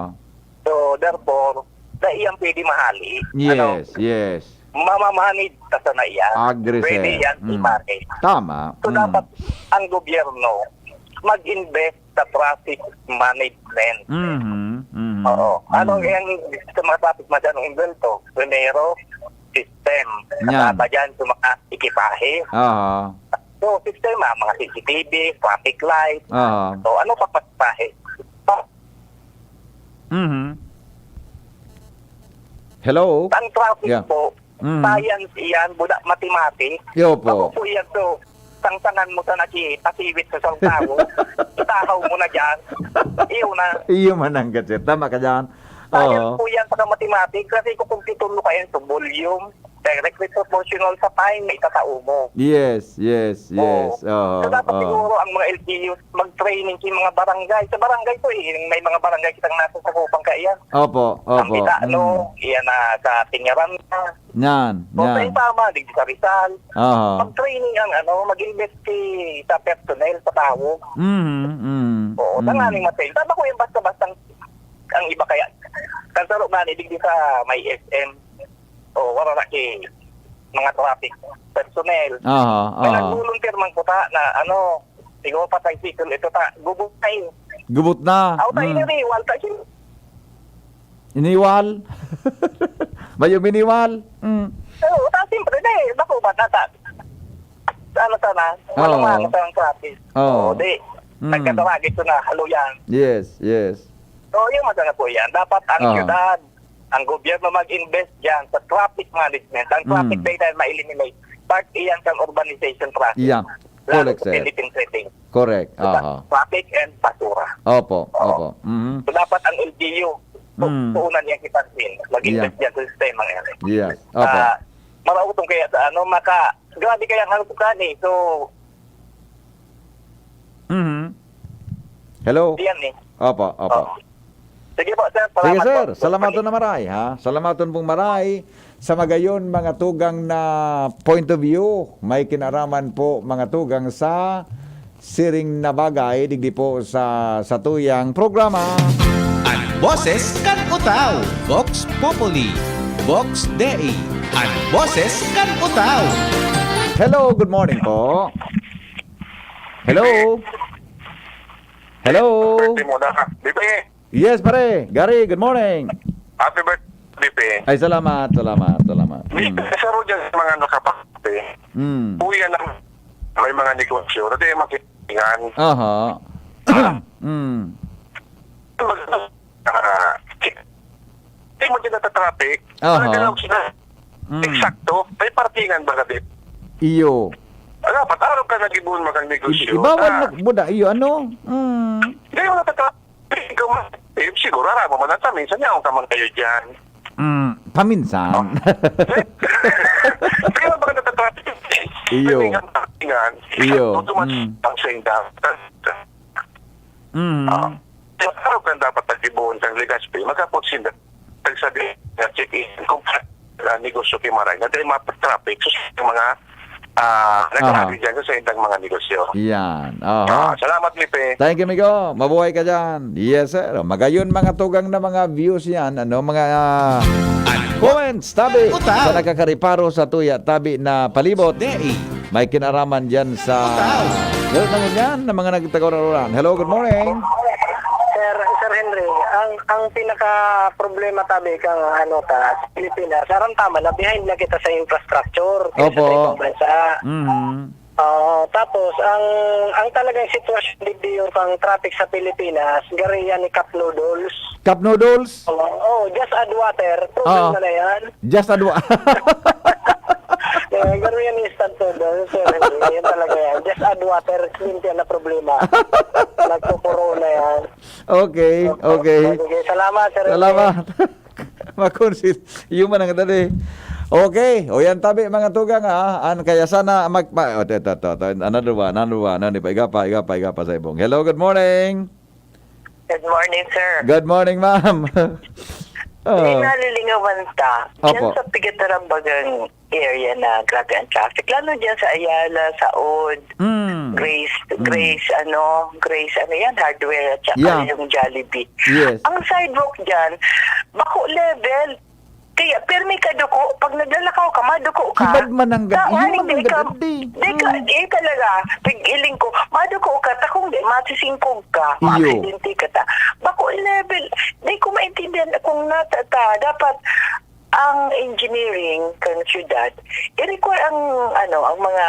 So, therefore, na iyang pwede mahali. Ano? Yes, yes. Mamamanid ka sana iyan. Agree, Pwede sir. Yan Mm. I-manage. Tama. So, Mm. dapat ang gobyerno mag-invest sa traffic management. Mhm, mhm, Oo. Ano mhm. Yung sa mga traffic masyadong invento? Primero, system. Yan. Kasama dyan sa mga ekipahe. Aha. So, sistema, mga C C T V, traffic light. Aha. So, ano pa ekipahe? Mhm. Hello? Ang traffic Yeah. po, Mhm. science iyan, buda mathematics. Yo po. Ako po iyan, so, sangsangan mo sa nakipasiwit sa isang tao, itahaw mo na dyan, iyo na. Iyo man ang gadget. Tama ka dyan. Science Oo. po yan, saka mathematics, kasi kukumpitun mo kayo sa volume, directly proportional sa time na itatao mo. Yes, yes, Oo. yes. Oo, So, dapat oo. siguro ang mga L G Us mag-training sa mga barangay. Sa barangay po eh, may mga barangay kitang nasa sakupan kaya. Opo, Ang opo. kita, ano, Mm. iyan na sa Peñaranda. Yan, O, sa yan. Isama, digdi sa Rizal. Aha. Mag-training ang, ano, mag-invest si, sa personnel, sa tao. Mhm, mhm, Oo, mhm. Tanganing matrain. Tama ko yung basta-basta ang, ang iba kaya. Kansaro nga, digdi sa may S M. O, wala na ki mga traffic personnel. Aha, May aha. nag-volunteer man ko ta na, ano, siguro pa tricycle, ito ta, gubot na eh. Gubot na. Aw, tayo Mm. na rin, wala tayo. Iniwal? Mayo miniwal? Mm. Oo, ta, siyempre na eh. Bako ba na ta? Ano sana? Walang Oo. ano sa ang traffic. Oo. Oo, di. Mm. Nagkatawag ito na, halo yan. Yes, yes. So, yung masana po yan. Dapat ang Oo. syudad, ang gobyerno mag-invest dyan sa traffic management. Ang traffic Mm. data ma-eliminate. Part iyan sa urbanization traffic. Yeah. Lalo Correct, sa sir. Philippine setting. Correct. Diba? Aha. Traffic and basura. Opo, Oo. opo. Mhm. So, dapat ang L G U, pu-, Mm. puunan niyang ipansin. Mag-invest Yeah. dyan sa sistema yan. Yes. Opo. Ah, marautong kaya sa ano, maka-, grabe kaya ang halutukan eh. So, Mhm. Hello? Yan eh. Opo, opo. Oo. Sige po, sir. Sige, Salamat sir. po. Salamaton na maray, ha? Salamaton pong maray. Sa magayon, mga tugang na point of view, may kinaraman po, mga tugang, sa siring na bagay, digdi po sa, sa tuyang programa. An boses kan Utao, Vox Populi, Vox Dei, an boses kan Utao. Hello, good morning po. Hello? Hello? Birthday mo na. Bibi, Yes, pare. Gary, good morning. Happy birthday, Bibi. Ay, salamat, salamat, salamat. May Mm. isa ro dyan sa mga nakapagpapalapit. Mm. Kuya lang, may mga negosyo. Dati yung makikingan. Aha. Mm. Mag-, ah, di mo din natatraffic. Aha. Talaga lang sila. Mm. Eksakto. May parkingan ba ka, Bibi? Iyo. Wala, patawag ka na gibon, magang negosyo. Ibawal Ah. na, buda, iyo, ano? Mm. Di mo natatraffic. Ikaw man, eh, siguro, aram mo man, nasa minsan niya, ang tamang kayo dyan. Mm, paminsan. Pero baka natatraffic. Iyo. Pwede nga, nga. Iyo. Kung duman Mm. ang senda. Mm. Ah, pero kan dapat nag-ibuon kang Legazpi, magkapot sinda. Nagsabi nga, check-in, kung pa-, ah, negosyo kay Maray, na dahil mga traffic, so, yung mga, ah, Aha. nagkakabi dyan sa indang mga negosyo. Yan. Aha. Ah, salamat, Lipe. Thank you, amigo. Mabuhay ka dyan. Yes, sir. Magayon, mga tugang na mga views yan. Ano, mga, ah, An comments, tabi, Utao. Sa nakakariparo sa tuya, tabi na palibot. Dei. May kinaraman dyan sa Utao. Meron na ngunyan na mga nagtagawararuran. Hello, good morning. ang pinaka problema tabi kang ano ta, sa Pilipinas, aram ta man na behind na kita sa infrastructure kaysa Opo. sa ibang bansa. Mhm. Oo, tapos ang, ang talagang sitwasyon digdi yung pang traffic sa Pilipinas, garo yan ni cup noodles. Cup noodles? Oo, oh, just add water, problema Oo. na yan. Just add wa- Eh, garo yan ni instant noodles, sir. Hindi, yan talaga yan. Just add water, yun yan na problema. Nagpo-corona yan. Okay, okay. Sige, salamat, sir. Salamat. Makonsis, human ang dali. Okay, o yan tabi, mga tugang, ah. An, kaya sana mag-, ma-, o, ito, ito, ito, ito. Another one, another one. Ano, iba, iga pa, iga pa, iga pa sa ibong. Hello, good morning. Good morning, sir. Good morning, ma'am. Oh. May nalilingawan ta. Diyan Opo. sa Pigatarambagan area na grabe ang traffic. Lalo diyan sa Ayala, Saod, Mm. Grace, Mm. Grace, ano, Grace, ano yan, hardware at saka Yeah. yung Jollibee. Yes. Ang sidewalk diyan, bako level. Kaya, pirmi ka duko, pag naglalakaw ka, maduko ka. Hibad man ang gad-, Sa hibad aning man ang di ka, gad-, di. di ka, Mm. eh, talaga, pag-iling ko, maduko ka, ta kung di, masisingkog ka, Iyo. maaksidente ka ta. Bako level, di ko maintindihan kung nata-, ta, dapat ang engineering kan syudad, i-require ang, ano, ang mga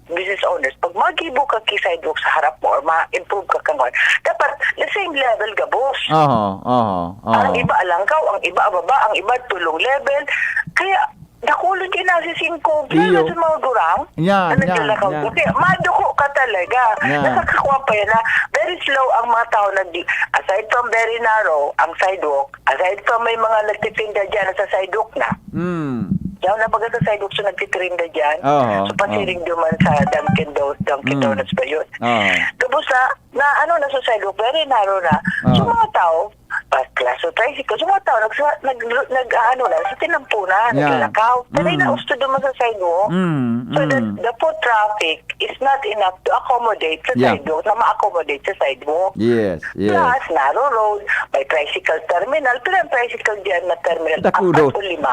business owners, pag magibo ka ki sidewalk sa harap mo or ma-improve ka kan kuwan, dapat the same level gabos. Aha, aha, aha. Ang iba alangkaw, ang iba ababa, ang iba tulong level. Kaya, dakulon kayo nasisingkog, lalo Iyo. sa mga gurang Yan, na yan, naglalakaw yan. ka. Kaya, maduko ka talaga. Yan. Nakakakuha pa yan na very slow ang mga tao nag-, aside from very narrow, ang sidewalk, aside from may mga nagtitinda dyan sa sidewalk na. Mm. Diyan na baga sa sidewalk, so nagtitinda dyan. Oo, So, pasiring oo. duman sa Dunkin' Do-, Dunkin' Mm. Donuts ba yun? Oo. Tapos na, na ano na sa sidewalk, very narrow na. Oo. So, mga tao, first class, so tricycle, so mga tao, nag-, nag-, nag-, ano na, sa tinampo na, Yeah. naglalakaw. Pero Mm. na usto duman sa sidewalk. Mm, So, the, mm. the foot traffic is not enough to accommodate sa Yeah. sidewalk, na ma-accommodate sa sidewalk. Yes, yes. Plus, narrow road, may tricycle terminal, pero ang tricycle diyan na terminal, Dakudot. apat o lima.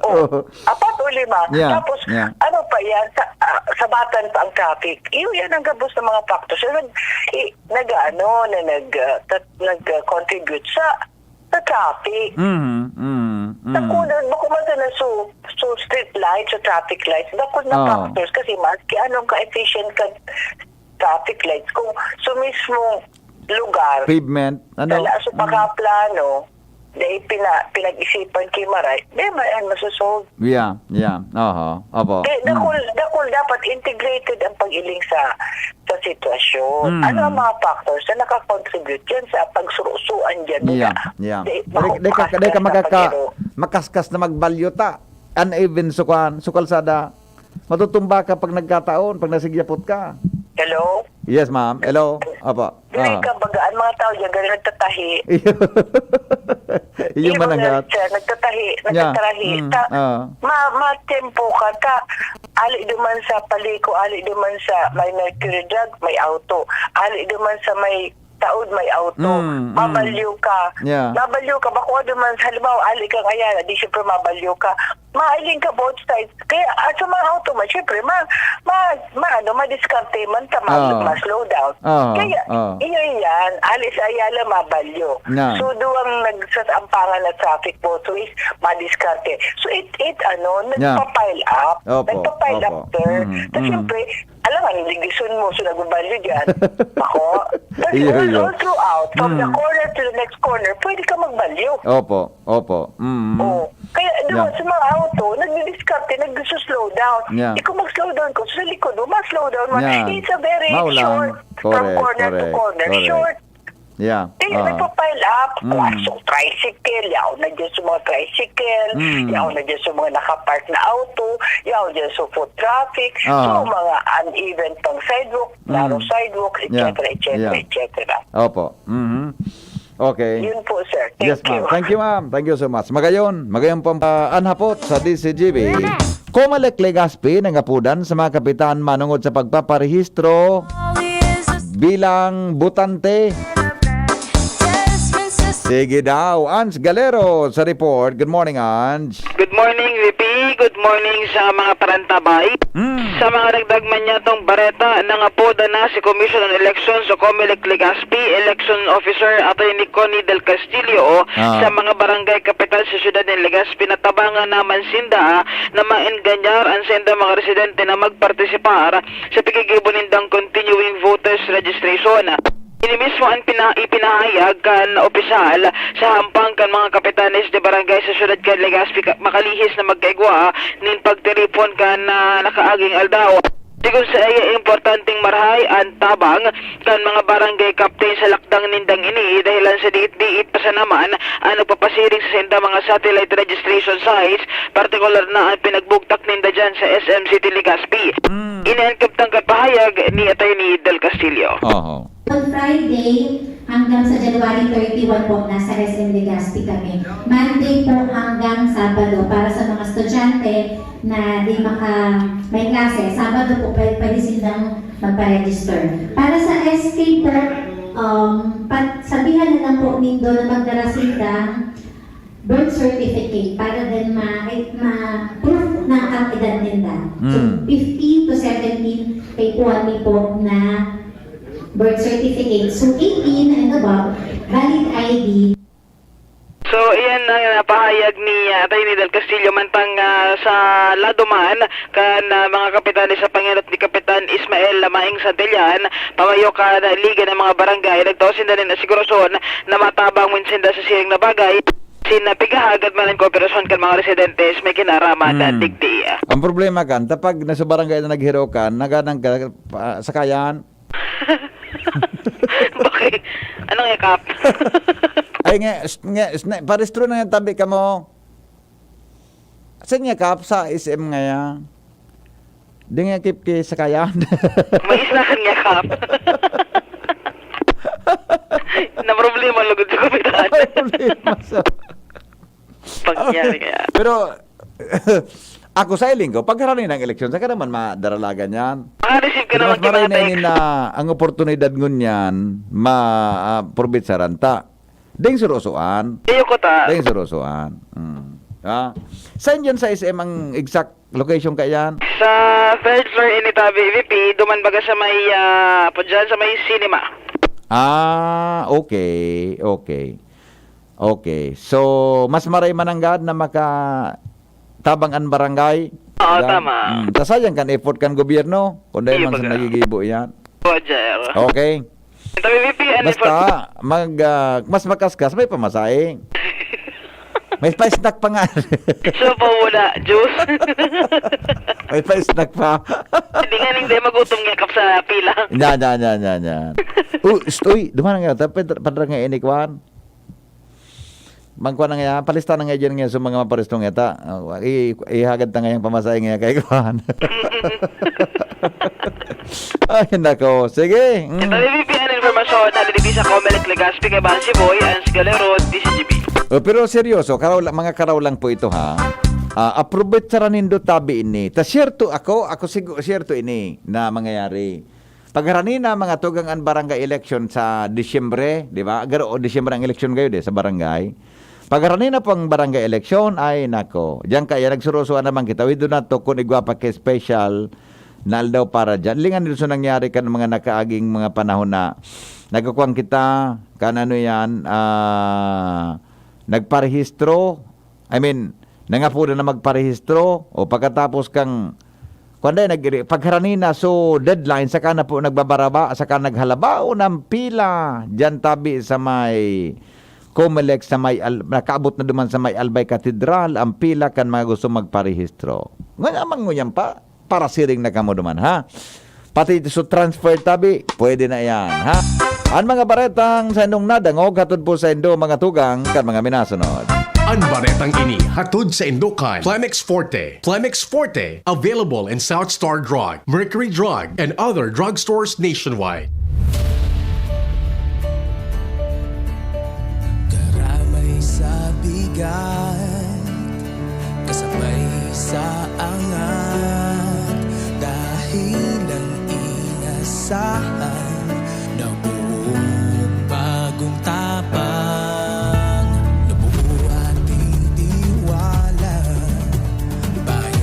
Oh, Oo. apat o lima. Yeah, Tapos, yeah. ano pa yan, sa, ah, sabatan pa ang traffic. Iyo yan ang gabos ng mga factors. So, nag, i, nag, ano, na nag, ah, tat-, nag-contribute sa, sa traffic. Mhm, mhm, mhm. Naku, na, bako man sana so, so street lights, so traffic lights, bako na Oo. factors kasi maski anong ka-efficient ka traffic lights, kung sa mismong lugar, Pavement, ano? wala sa Mm. pagkaplano, dahil pina-, pinag-isipan kay Maray, di man yan masosolve. Yeah, yeah. Oho, opo. Kaya Mm. dakul, dakul dapat integrated ang pag-iling sa, sa sitwasyon. Mm. Ano ang mga factors na nakakontribute yan sa pagsurusuan dyan? Yeah, Di, yeah. Di, di ka, mahupas di ka ka sa makaka-, pagkiro. makaskas na magbalyo ta. Uneven so kwan, so kalsada. Matutumba ka pag nagkataon, pag nasigyapot ka. Hello? Yes, ma'am. Hello? Opo. Dili Ah. ka baga, ang mga tao dyan, galing nagtatahi. Iyo Iyo man ang mga gat. sir, nagtatahi, Yeah. nagtatarahi. Mm, Ta-, ah. ma-, matempo ka, ta, ali duman sa paliko, ali duman sa may Mercury Drug, may auto. Ali duman sa may Saod, may auto. Mm, mm. Mabalyo ka. Yeah. Mabalyo ka. Bako duman, halimbawa, ali kang Ayala, di siyempre mabalyo ka. Mailing ka both sides. Kaya, ah, sa mga auto man, siyempre, ma-, ma-, ma-, ano, madiskarte man ta, ma-, Ah. ma-slow down. Ah, Kaya, ah. iyo yan. Ali sa Ayala, mabalyo. Na. So, duwang nagsasampangan na traffic both ways, madiskarte. So, it, it, ano, Yeah. nagpa-pile up. Opo, Nagpa-pile up, opo. sir. Mm, Tapos, mm. siyempre, alam nga, hindi gison mo, so nagbabalyo dyan. Ako. Kasi Iyo, all, iyo. all throughout, from the Mm. corner to the next corner, pwede ka magbalyo. Opo, opo. Mm. Oo. Kaya doon Yeah. sa mga auto, nagdidiskarte, nagsuslow down. Yeah. Eh, kung mag-slow down ko, sa likod mo, ma-slow down mo. Yeah. It's a very Maulan. short, from Correct, corner to correct, corner. correct. Short. Yeah. Kaya Ah. nagpa-pile up. Mm. Kung asong tricycle, yaon na dyan sa mga tricycle, Mm. yaon na dyan sa mga nakapark na auto, yaon dyan sa foot traffic, Ah. so mga uneven pang sidewalk, Mm. narrow sidewalk, Yeah. et cetera, et cetera, Yeah. et cetera. Opo. Mhm. Okay. Yun po, sir. Thank Yes, ma'am. you. Thank you, ma'am. Thank you so much. Magayon, magayon po ang, ah, anhapot sa D C G B. Comelec Legazpi nangapodan sa mga kapitan manungod sa pagpaparehistro bilang botante. Sige daw, Ange Galero sa report. Good morning, Ange. Good morning, Ricky. Good morning sa mga parantabay. Mm. Sa mga dagdag man niyatong bareta, nangapoda na si Commission on Elections o Comelec Legazpi Election Officer Attorney Connie Del Castillo Ah. sa mga barangay kapitan sa siyudad ng Legazpi na tabangan naman sinda na maenganyar ang saindang mga residente na magpartisipar sa paggigibo nindang continuing voters registration. Ini mismo ang pina-, ipinahayag kan opisyal sa hampang kan mga kapitanes de barangay sa siyudad kan Legazpi ka-, makalihis na magkaigwa nin pagtiripon kan, ah, nakaaging aldaw. Sigon saiya, importanteng marahay an tabang kan mga barangay captain sa lakdang nindang ini, dahelan sa diit-diit pa sana man ang nagpapasiring sa saindang mga satellite registration sites, partikular na ang pinagbugtak ninda diyan sa S M City Legazpi. Mm. Ini an kabtang pahayag ni Attorney Del Castillo. Oho. On Friday hanggang sa January thirty-one po, nasa S M Legazpi kami. Monday po hanggang Sabado para sa mga estudyante na di maka-, may klase. Sabado po, pwede, pwede silang magpa-register. Para sa S K po, um, pat-, sabihan na lang po nindo na magdara sila birth certificate para din ma-, ma-proof na ang edad ninda. So, Mm. fifteen to seventeen, kaipuhan mi po na birth certificate. So, eighteen and above, valid I D. So, iyan ang napahayag ni, ah, Attorney Del Castillo. Mantang, ah, sa lado man kan, ah, mga kapitanes sa pangenot ni Kapitan Ismael Lamaing Santillan, pamayo kan Liga ng mga Barangay, nagtao sinda nin asigurasyon na matabang man sinda sa siring na bagay. Sinapigahagad man ang kooperasyon kan mga residentes may kinaraman na Hmm. digdi. Ang problema kan, ta pag nasa barangay na naghirokan, naganang ka, pa, sakayan. Bakit? Anong yakap? Ay, nga, s-, nga, s-, na, parehistro na nga tabi kamo. Sa nga kap, sa S M nga yan. Di nga kip ki sakayan. May isa kan yakap. Na problema lugod sa kapitan. Problema sa Pangyayari kaya. Pero, ako sa iling ko, pagharani ng eleksyon, sa ka naman madaralagan yan. Makareceive ka Pero naman mas maray na kinatek. Ini na ang oportunidad ngunyan, ma-, ah, probetsaran ta. Ding surusuan. Iyo ko ta. Ding surusuan. Mm. Ha? Saan dyan sa S M ang exact location ka yan? Sa third floor ini ta, V V P, duman baga sa may, ah, po dyan, sa may cinema. Ah, okay, okay. Okay. So, mas maray mananggad na makatabang an barangay? Oo, Yan. tama. Mm. Ta sayang kan effort kan gobyerno, kung dahil Iyo man sa baga. nagigibo yan. Roger. Okay. Ito, V V P, ano Basta, po? mag, ah, mas makaskas, may pamasahe. May pa-snack pa nga. So, po muna, juice. May pa-snack pa. Hindi nga, hindi magutom nga kap sa pila. Yan, yan, yan, yan, yan. Uy, st-, uy, duman nga, tapos padra nga ini, kwan. Magkuha na nga, palista na nga dyan nga sa mga maparistong eta. Oh, i-, ihagad ta nga yung pamasahe nga kay kuhan. Ay, nako. Sige. Mm. Ito, V V P, ang informasyon na nilibis sa Comelec Legazpi kay Bang Siboy, ang Sigala Road, D C G B. Oh, pero seryoso, karaw lang, mga karaw lang po ito, ha. Ah, approbetsaran nindo tabi ini. Ta siyerto ako, ako sigu-, siyerto ini na mangyayari. Pagharani na mga tugang an barangay election sa Disyembre, di ba? Garo, o Disyembre ang eleksyon kayo, di, sa barangay. Pagharani na po ang barangay eleksyon, ay nako. Diyan kaya nagsurusuan naman kita. We do not talk kung igwa pa kay special na aldaw para dyan. Lingan nito sa nangyari kan mga nakaaging mga panahon na nagkukuwang kita, kan ano yan, ah, nagparehistro, I mean, nangapoda na magparehistro, o pagkatapos kang, kuwan day, nag-, pagharani na, so, deadline, saka na po nagbabaraba, saka naghalabao ng pila, diyan tabi sa may Comelec, sa may Al-, nakaabot na duman sa may Albay Cathedral, ang pila kan mga gusto magparehistro. Ngunyan, mangunyan pa. Parasiring na kamo duman, ha? Pati sa transfer tabi, pwede na yan, ha? Ang mga baretang sa indong nadangog, hatod po sa indo mga tugang kan mga minasunod. Ang baretang ini hatod sa indo kan Plemex Forte. Plemex Forte, available in South Star Drug, Mercury Drug, and other drugstores nationwide. Karamay sa bigat, kasabay sa angat, dahil ang inasahan, nabuo bagong tapang, nabuo ating tiwala, bayan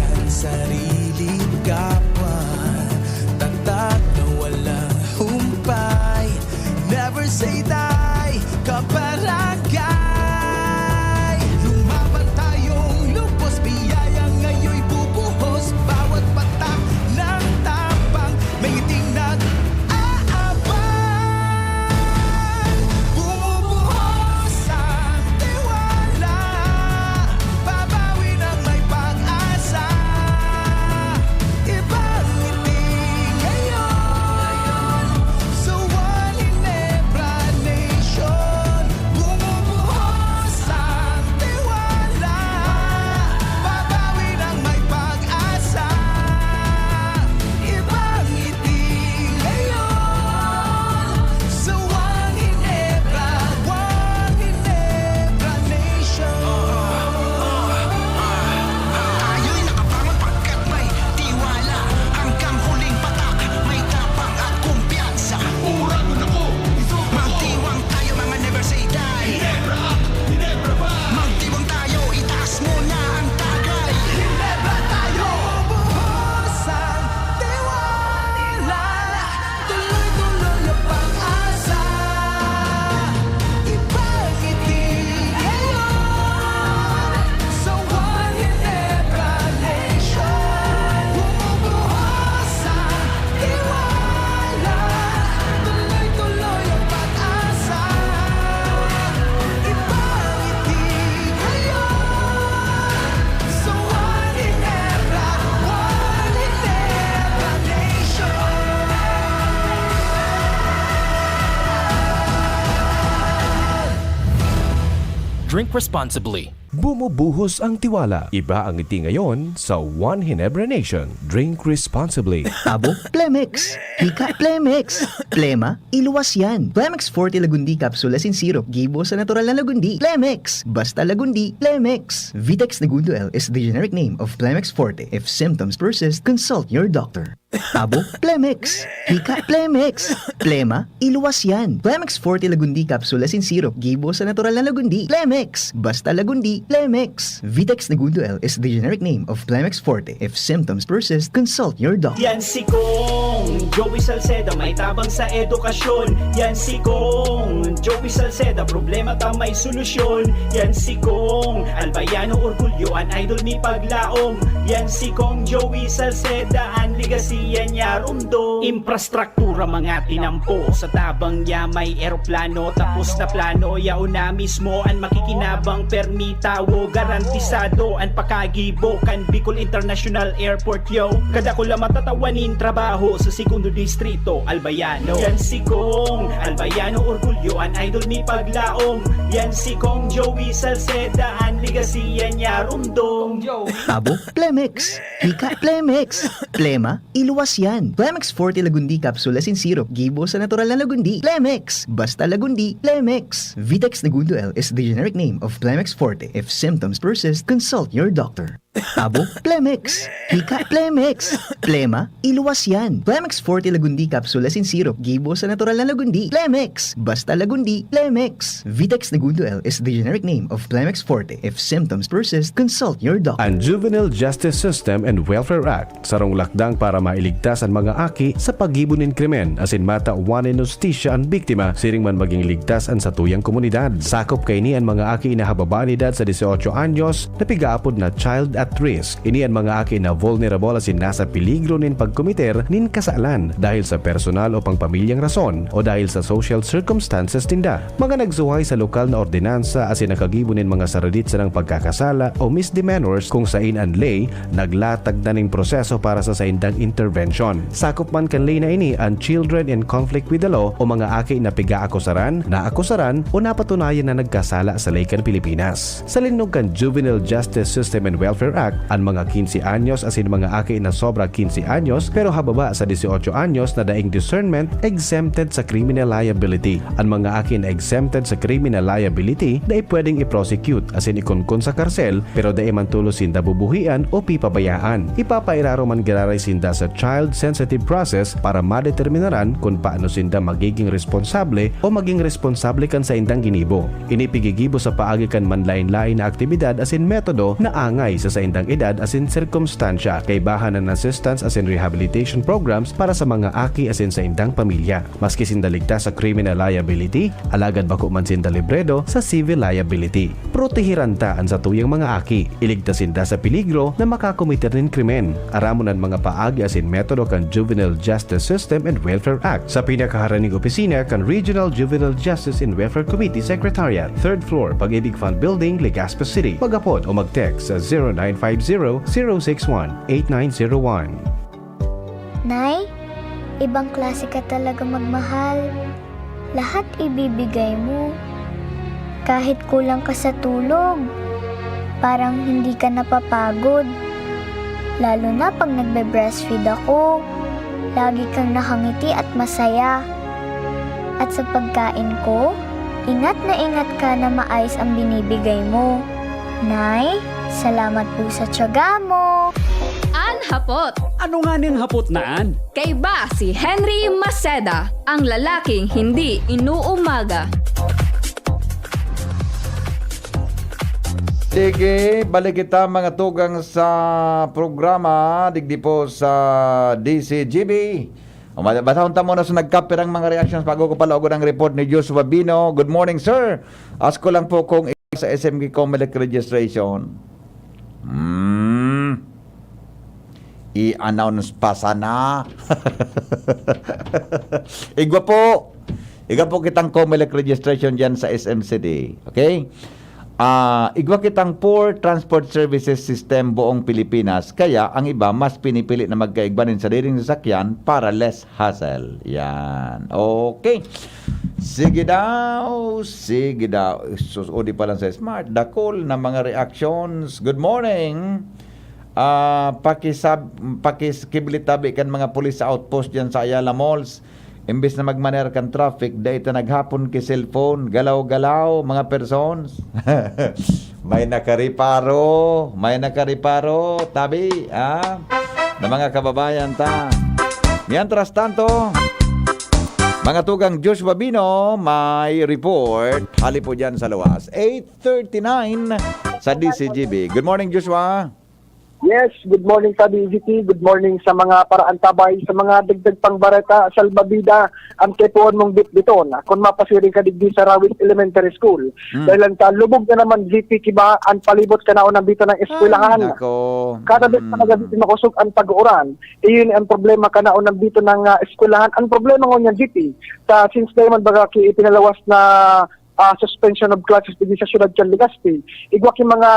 Drink responsibly. Bumubuhos ang tiwala. Iba ang ngiti ngayon sa One Ginebra Nation. Drink responsibly. Abo, Plemex. Hika, Plemex. Plema, iluwas yan. Plemex Forte Lagundi Capsule as in syrup. Gibo sa natural na lagundi. Plemex. Basta lagundi, Plemex. Vitex Negundo L is the generic name of Plemex Forte. If symptoms persist, consult your doctor. Abo, Plemex. Hika, Plemex. Plema, iluwas yan. Plemex Forte Lagundi Capsule as in syrup. Gibo sa natural na lagundi. Plemex. Basta lagundi, Plemex. Vitex Negundo L is the generic name of Plemex Forte. If symptoms persist, consult your doctor. Yan si Kong Joey Salceda, may tabang sa edukasyon. Yan si Kong Joey Salceda, problema ta may solusyon. Yan si Kong Albayano Orgulyo, an idol mi paglaom. Yan si Kong Joey Salceda, an legacy yan niya rumdom. Infrastruktura mga tinampo, sa tabang niya may eroplano. Tapos na plano, yaon na mismo an makikinabang. Permi tawo, garantisado an pakagibo kan Bicol International Airport, yo. Kadakula matatawa nin trabaho sa segundo distrito, Albayano. Yan si Kong Albayano Orgulyo, an idol mi paglaom. Yan si Kong Joey Salceda, an legacy yan niya rumdom. Abo, Plemex. Hika, Plemex. Plema, iluwas yan. Plemex Forte Lagundi Capsule as in syrup. Gibo sa natural na lagundi. Plemex. Basta lagundi, Plemex. Vitex Negundo L is the generic name of Plemex Forte. If symptoms persist, consult your doctor. Abo, Plemex. Hika, Plemex. Plema, iluwas yan. Plemex Forte Lagundi Capsule as in syrup. Gibo sa natural na lagundi. Plemex. Basta lagundi, Plemex. Vitex Negundo L is the generic name of Plemex Forte. If symptoms persist, consult your doctor. Ang Juvenile Justice System and Welfare Act, sarong lakdang para mailigtas an mga aki sa paggibo nin krimen asin matawan nin hustisya an biktima siring man maging ligtas an satuyang komunidad. Sakop kaini an mga aki na hababa an edad sa dieciocho anyos na pigaapod na child at risk. Ini an mga aki na vulnerable asin nasa peligro nin pagkomiter nin kasalan dahil sa personal o pangpamilyang rason o dahil sa social circumstances ninda. Mga nagsuhay sa lokal na ordinansa asin nakagibo nin mga saradit sanang pagkakasala o misdemeanors kung sain an ley naglatag na nin proseso para sa saindang intervention. Sakop man kan ley na ini an children in conflict with the law o mga aki na pigaakusaran, naakusaran o napatunayan na nagkasala sa ley kan Pilipinas. Sa linnog kan Juvenile Justice System and Welfare Act, an mga quince anyos asin mga aki na sobra quince anyos pero hababa sa dieciocho anyos na daing discernment exempted sa criminal liability. An mga aki na exempted sa criminal liability dai pwedeng i-prosecute asin ikonkon sa karsel pero dai man tolos sinda bubuhian o pipabayaan. Ipapairarom man giraray sinda sa child-sensitive process para madeterminaran kun paano sinda magiging responsable o maging responsable kan saindang ginibo. Ini pigigibo sa paagi kan manlaen-laen na aktibidad asin metodo na angay sa saindang edad asin sirkumstansya. Kaibahan an assistance asin rehabilitation programs para sa mga aki asin saindang pamilya. Maski sinda ligtas sa criminal liability, alagad bako man sinda libredo sa civil liability. Protehiran ta an satuyang mga aki. Iligtas sinda sa peligro na makakomiter nin krimen. Aramon an mga paagi asin metodo kan Juvenile Justice System and Welfare Act sa pinakaharaning opisina kan Regional Juvenile Justice and Welfare Committee Secretariat, third floor, Pag-ibig Fund Building, Legazpi City. Mag-apod o mag-text sa zero nine five zero, zero six one, eight nine zero one. Nay, ibang klase ka talaga magmahal. Lahat ibibigay mo. Kahit kulang ka sa tulog, parang hindi ka napapagod. Lalo na pag nagbe-breastfeed ako, lagi kang nakangiti at masaya. At sa pagkain ko, ingat na ingat ka na maayos ang binibigay mo. Nay, salamat po sa tiyaga mo. An hapot. Ano nga ning hapot na an? Kaiba si Henry Maceda, ang lalaking hindi inuumaga. Sige, balik kita mga tugang sa programa digdi po sa D C G B. Basahon ta muna sa nagkapirang mga reactions bago ko palaugod ang report ni Joshua Bino. Good morning, sir. Ask ko lang po kung sa S M K Comelec registration. Hmm. I-announce pa sana. Igwa po. Igwa po kitang Comelec registration dyan sa S M C D. Okay? Ah, igwa kitang poor transport services system buong Pilipinas, kaya ang iba mas pinipili na magkaigwa nin sariling sasakyan para less hassle. Yan. Okay. Sige daw, sige daw. Sus, odi pa lang sa smart. Dakul na mga reactions. Good morning. Ah, pakisab-, pakikibilit tabi kan mga pulis sa outpost diyan sa Ayala Malls. Imbes na magmaneho kan traffic, dai ta naghapon ki cellphone, galaw-galaw, mga persons. May nakareparo, may nakareparo, tabi, ah, na mga kababayan ta. Mientras tanto, mga tugang Joshua Bino, may report. Hali po dyan sa luwas. Eight thirty-nine sa D C G B. Good morning, Joshua. Yes, good morning, Tabi G T. Good morning sa mga paraantabay, sa mga dagdag pang bareta, salbabida, ang kaipuhan mong bitbiton. Kung mapasiring ka digdi sa Rawis Elementary School, Hmm. dahil ang ta-, lubog na naman, G T, kiba, ang palibot ka na unang dito ng eskwelahan. Ay, nako. Kada bes na Hmm. nagabi, makusog ang pag-uuran. Iyon ang problema ka na unang dito ng, ah, eskwelahan. Ang problema ngunyan, G T, sa, since dahil man baga ki-, ipinalawas na ah, suspension of classes digdi sa siyudad kan Legazpi. Igwa ki mga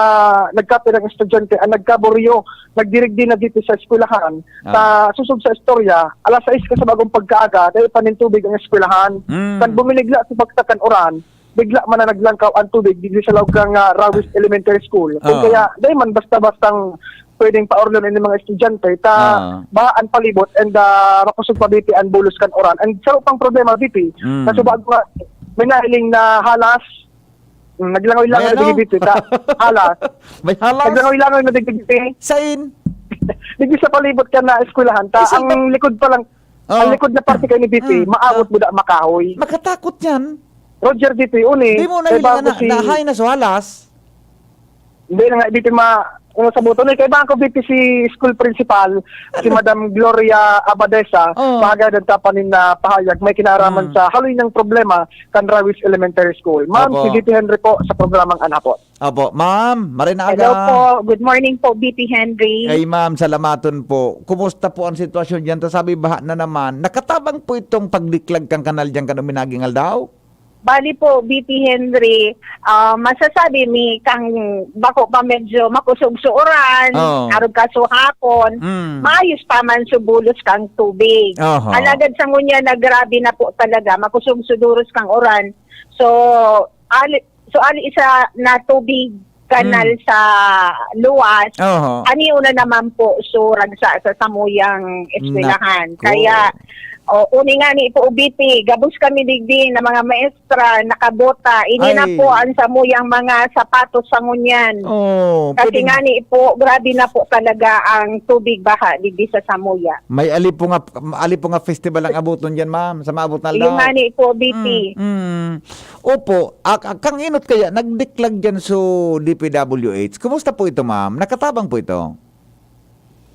nagkapirang estudyante ang nagkaburyo, nagdirigdi na dito sa eskwelahan. Ah. Sa susog sa istorya, alas sais ka sa bagong pagkaaga, dai pa nin tubig ang eskwelahan. Mm. Kan buminigla sa bagsak kan uran, bigla man na naglangkaw ang tubig digdi sa laog kan, ah, Rawis Elementary School. Kung Ah. kaya, dai man basta-bastang pwedeng paorlon ini mga estudyante, ta Ah. baha an palibot and, ah, makusog pa biti an bulos kan uran. And saro pang problema, B P, Mm. sa subag nga, may nahiling na halas, mm, naglangoy-langoy May na ano? digdi, ta, halas. May halas? Naglangoy-langoy na digdi. Sain? Digdi sa palibot kan, ah, eskwelahan, ta, Ay, saan ang ka likod pa lang, Oh. ang likod na parte kaini, B P, Ah, maawot ah. mo da makahoy. Makatakot yan. Roger, B P, uni. Di mo Kay nahiling bago na, si na high na sa halas? Hindi na nga, B P, ma-, ano sa buto, eh, kaibahan ko, B P, si school principal, si Madam Gloria Abadesa, Oh. pahagad ang tapanin na pahayag, may kinaraman Mm. sa haloy ng problema kan Rawis Elementary School. Ma'am, Opo. si B P Henry po sa programang Anapot. Opo, ma'am, maray na Hello aga. po. Good morning po, B P Henry. Ay, ma'am, salamaton po. Kumusta po ang sitwasyon diyan? Ta sabi, baha na naman. Nakatabang po itong pagdiklag kang kanal diyan kan uminaging aldaw? Bali po, B P Henry, ah, masasabi mi kang bako pa medyo makusog sa uran, Oo. arog ka sa hapon, Mm. maayos pa man sa bulos kang tubig. Oho. Alagad sa ngunyan na grabe na po talaga, makusog sa duros kang uran. So, ali, so, ali sa na tubig kanal Mm. sa luwas, Oho. ani una naman po, so, ragsa sa samuyang eskwelahan. Naku. Kaya, o, uni nga ni po, B P, gabos kami digdi na mga maestra, nakabota. Ini na Ay. po ang samuyang mga sapatos sa ngunyan. Oh, Kasi pwedeng nga ni po, grabe na po talaga ang tubig baha digdi sa samuya. May alipo nga, alipo nga festival ang abuton diyan, ma'am, sa maabot na Yung aldaw. nga ni po, B P. Mm, mm. Opo, ak-, ak-, kang inot kaya, nagdiklag diyan so D P W H. Kumusta po ito, ma'am? Nakatabang po ito?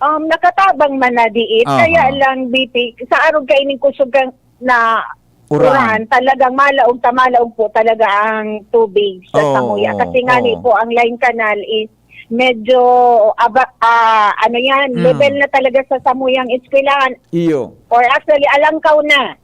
Um, nakatabang man na diit. Aha. Kaya lang, B P, sa arog kaining kusog kang na Uran. uran, talagang malaog ta malaog po talaga ang tubig sa Oo, samuya. oo, Kasi nga ni oo. po, ang line canal is medyo aba-, ah, ano yan, Mm. level na talaga sa samuyang eskwelahan. Iyo. Or actually, alangkaw na.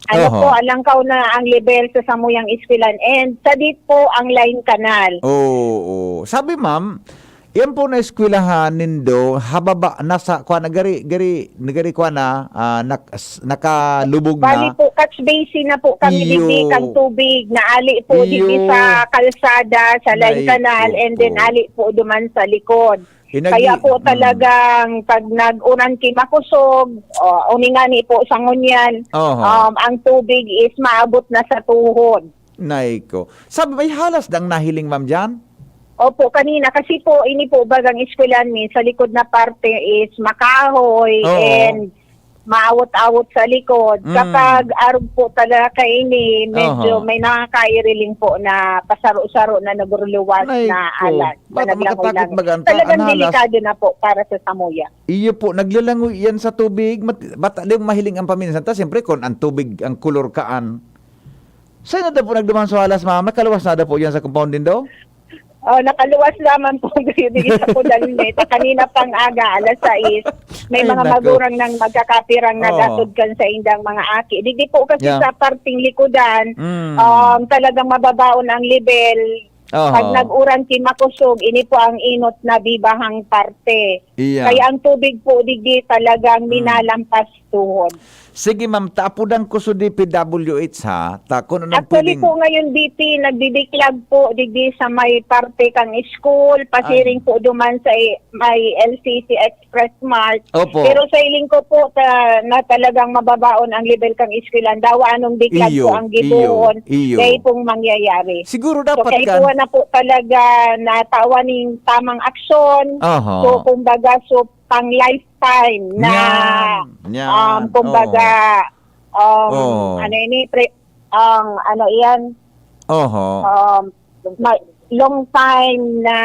Ano Oho. po, alangkaw na ang level sa samuyang eskwelahan. And sa dit po, ang line canal. Oo, oo. Sabi, ma'am, yan po na eskwelahan nindo, hababa, nasa, kwa na, gari, gari, gari, kwa na, ah, nak-, s-, nakalubog Bali na. po, catch basin na po kami Iyo. digdi kang tubig. Naali po digdi Iyo. sa kalsada, sa line Ay, canal, and then oo. ali po duman sa likod. Inagi-, Kaya po mm. talagang pag nag-uran ki makusog, o, uni nga ni po sa ngunyan, Oho. um, ang tubig is maabot na sa tuhod. Nay ko. Sabi, may halas dang nahiling, ma'am, diyan? Opo, kanina. Kasi po, ini po, bagang eskwelahan mi, sa likod na parte is makahoy Oo. and maawot-awot sa likod. Mm. Kapag arog po talaga kaini, medyo Aha. may nakakairiling po na pasaro-saro na naguruluwas Nay na ko. alas, na Bata naglangoy-langoy. makatakot baga ang ta-, Talagang ang halas. delikado na po para sa samuya. Iyo po, naglalangoy yan sa tubig. Mat-, bata, di mahiling ang paminsan. Ta, siyempre, kung ang tubig, ang kulor kaan. Saan na daw po nagduman sa halas, ma'am? Nakaluwas na daw po yan sa compound din daw? Oh, nakaluwas lamang po, diri sa Pudalnit. Kanina pang aga, alas sais, may Ay, mga nako. magurang nang magkakapirang Oo. nagasod kan sa indang mga aki. Digdi po kasi Yeah. sa parting likodan, Mm. um, talagang mababaon ang level. Oho. Pag nag-uran ki makusog, ini po ang inot na bibahang parte. Iya. Kaya ang tubig po digdi talagang Hmm. minalampas tuhod. Sige, ma'am, taapudan ko sa D P W H, ha? Ta-, kung anong Actually pwedeng po ngayon, B P, nagdidiklag po digdi sa may parte kang school, pasiring Ay. po duman sa i-, may L C C Express Mart. Opo. Pero sa hiling ko po ta-, na talagang mababaon ang level kang eskwelahan, dawa anong diklag Iyo, po ang iyo, gibohon, iyo. Dai pong mangyayari. Siguro So, dapat kaipuhan kan- na po talaga na tawan ning tamang aksyon. Aha. So, kumbaga, so, pang lifetime na, Yan, yan. um, kumbaga, Oo. um, Oo. ano ini, pre-, ang ano iyan, Oho. um, ma-, long time na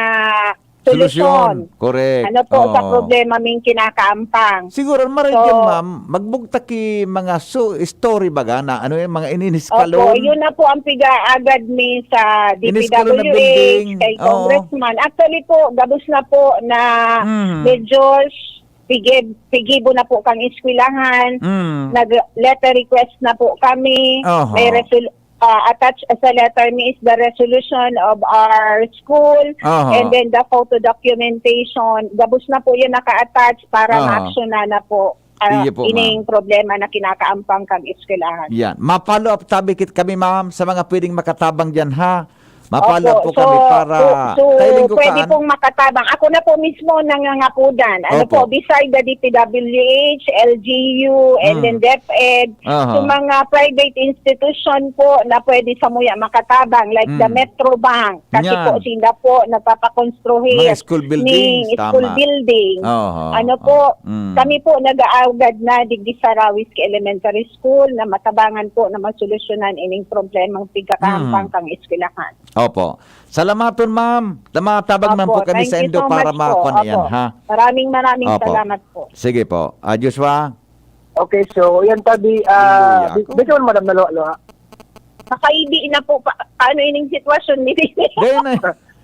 solusyon. Solusyon. Correct. Ano po sa Oo. problema ming kinakaampang? Siguro, maray So, yan, ma'am, magbugtak ki mga su-, story baga na ano yung mga ininiskalon? Opo, yun na po ang pigaagad ni sa Iniskalon na D P W H, building. kay Oo. Congressman. Actually po, gabos na po na Mhm. medyo pigib-, pigibo na po kang eskwelahan. Mm. Nag-letter request na po kami. Aha. May resol-, ah, attached sa letter mi is the resolution of our school Aha. and then the photo documentation. Gabos na po yun naka-attach para Aha. ma-action na, na po, ah, Iyo po, ining ma'am. problema na kinakaampang kang eskwelahan. Yan. Ma-follow up tabi kit kami, ma'am, sa mga pwedeng makatabang dyan, ha? Ma-follow Opo. up po So, kami para so, so, kailing ko pwede kaan. pong makatabang. Ako na po mismo nangangapudan. Ano Opo. po, beside the D P W H, L G U, and Hmm. then DepEd, Aha. so mga private institution po na pwede samuya makatabang, like the Hmm. Metro Bank. Kasi Yan. po, sila po nagpapakonstruhir Mga school buildings, ning school tama. building. Oho, Ano oho. po, Hmm. kami po nag-aagad na digdi sa Rawis Elementary School na matabangan po na masolusyonan ining problemang pigkakahampang Hmm. kang eskwelahan. Opo. Salamaton, ma'am. Tama, tabang man Opo, po kami thank sa you Indo so para much po. makuha na yan, Opo. ha? Maraming, maraming Opo. salamat po. Sige po. Ah, Joshua? Okay, so, yan tabi, ah, Hallelujah. di, di ka man, madam, naluwa-luwa. Nakaidi na po pa, paano ining sitwasyon ni Didi? Then, eh,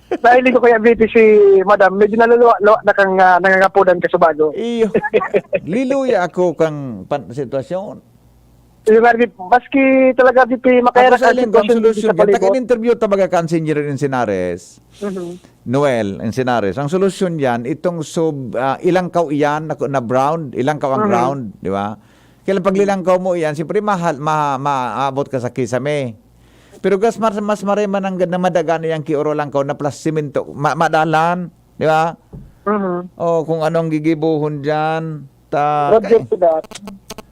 Dahil ko kaya, V P, si madam, medyo naluluwa-luwa na kang, ah, nangangapudan ka sa bago. Iyo. Liluya ako kang pan-, sitwasyon. Yung nga, di, maski talaga, V P, Ako makaya sa ka iling kong sitwasyon dito solusyon sa yan. palibot. Taga-interview ta baga kan si Engineer Encinares. Mhm. Noel Encinares. Ang solusyon yan, itong sub-, ah, ilangkaw iyan na, na ground, ilangkaw ang Mhm. ground, di ba? Kaya lang paglilangkaw mo iyan, siyempre mahal, ma-, maabot ka sa kisame. Pero gas mas, mas maray man nanggad na madaga na yang kioro langkaw na plus simento, ma-, madalan, di ba? Mhm. O kung anong gigibohon diyan, ta-, Roger ka-, to that.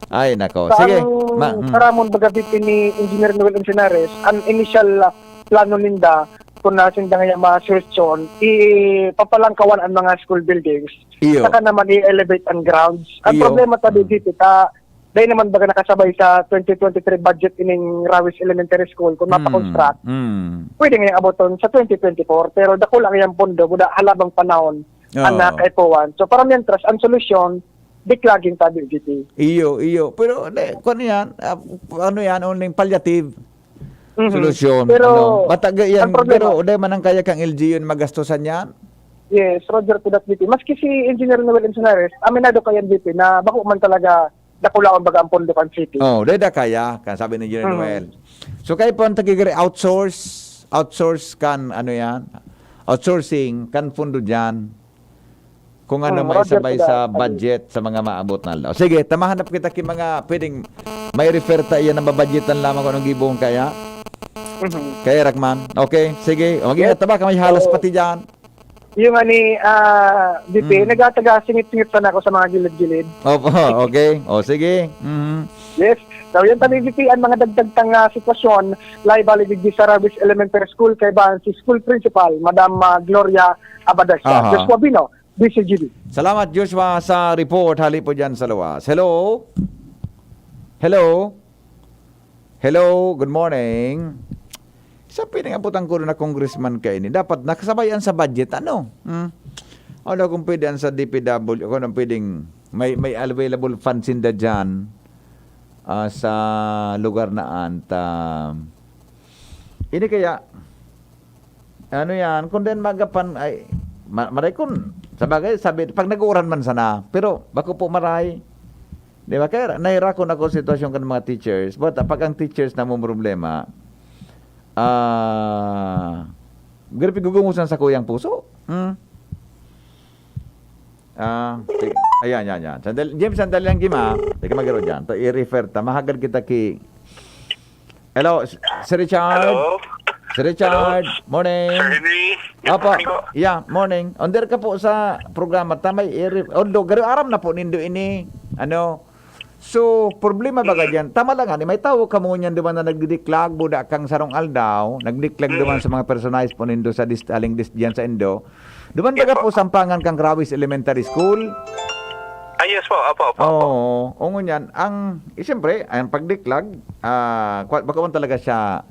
Ay, nako. Sa Sige. ang Ma-, mm. karamon baga dito ni Engineer Noel Encinares, ang initial, ah, plano ninda, kung nasin da ngayon mga suggestion, ipapalangkawan ang mga school buildings. Iyo. Saka naman i-elevate ang grounds. Ang Iyo. problema tabi Mm. dito, ta-, dahil naman baga nakasabay sa twenty twenty-three budget ining Rawis Elementary School, kung Mm. mapakonstruct, Mm. pwede nga yung aboton sa twenty twenty-four, pero dakula nga yung pondo, buda halabang panahon, Oo. ang nakaipuan. So, para mientras, ang solusyon, declogging tabi, G T. Iyo, iyo. Pero, ne, kung ano yan, ah, ano yan, only palliative Mhm. solusyon. Pero, Ano, mataga yan, ang problema pero, dahil man ang kaya kang L G U yun, magastusan yan? Yes, Roger, to that, V P. Maski si Engineer Noel Encinares, aminado kaya, V P, na bako man talaga dakulaon baga ang pondo kan city. Oh, dahil da kaya, kan sabi ni Engineer Mhm. Noel. So, kayo po ang tagigiri outsource, outsource kan, ano yan? Outsourcing, kan pondo dyan. Kung ano Hmm, may Roger sabay po sa that. budget sa mga maabot na aldaw. Sige, tamahan na po kita ki mga pwedeng may refer ta iyan na mabudgetan lamang kung anong gibong kaya. Mhm. Kaya, Rakman. Okay, sige. O, maging Yes. taba ka, may halas So, pati dyan. Yung nga ni, ah, V P, Mm. nagtataga singit-singit sana ako sa mga gilid-gilid. Opo, okay. O, sige. Mhm. Yes. So, yan tabi, V P, ang mga dagdag tang, ah, sitwasyon, live balik digdi sa Rawis Elementary School, kaibahan si School Principal, Madam, ah, Gloria Abadasa. Aha. Joshua Bino, D C G B. Salamat, Joshua, sa report. Hali po dyan sa luwas. Hello? Hello? Hello? Good morning. Sa pinangabutan ko na congressman kaini, dapat nakasabayan sa budget, ano? Hmm? Ano kung pwede yan sa D P W, kung ano pwedeng may, may available funds in the dyan, ah, sa lugar na anta. Ini kaya, ano yan, kung din magapan, ay, ma-, maray kun, sa bagay, sabi, pag nag-uuran man sana, pero bako po maray, di ba? Kaya nahirapan ako sa sitwasyon kan mga teachers. But, ah, pag ang teachers na problema, ah, Grabe gugumusan sa kuyang puso. Hmm. Ah, sige. Ayan, yan, yan. Sandali, James, sandali lang, Jim, ah. Teka, magiro dyan. To, i-refer ta. Mahagad kita ki... Hello, S-, Sir Richard? Hello? Sir Richard, Hello? Morning. Sir Henry? Good Apo, morning po. Yeah, morning. Under ka po sa programa. Tamay, i-refer. Although, garo aram na po nindo ini. Ano? So, problema baga Mm. dyan? Tama lang, ani, may tawo kamo niyan duman na nagdidiklag, buda kang sarong aldaw, nagdiklag Mm. duman sa mga personahe po nindo sa dist-, aling dist-, dyan sa Indo. Duman Yes baga po. po sampangan kang Rawis Elementary School? Ah, yes po. Apo, apo, apo. Oo, o ngunyan, ang, eh, siyempre, ang pagdiklag, ah, kwa-, baka man talaga siya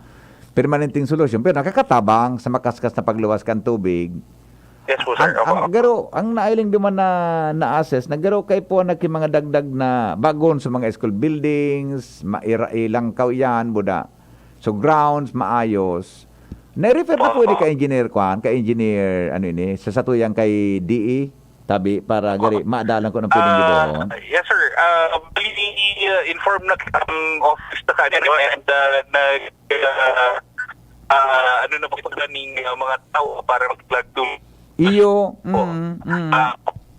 permanenteng solusyon, pero nakakatabang sa makaskas na pagluwas kan tubig. Yes po, sir. Ang, Opo, ang, opo. Garo, ang nailing duman na na-assess, nagaro kay po na ki mga dagdag na bagon sa mga school buildings, maira-, ilangkaw yan, buda. So, grounds, maayos. Na-refer na Opo, pwede opo. ka engineer, kwan, ka engineer, ano ini, sa satuyang kay D E, tabi, para gari, Opo. maadalan ko ng pwedeng Ah, gibohon. Yes, sir. Ah, bali, ah, inform na ang office na kanina, and, ah, nag, ah, ah, ano na po ito, ning, ah, mga tao para mag-flag to Iyo, Po. mm, mm. Ah,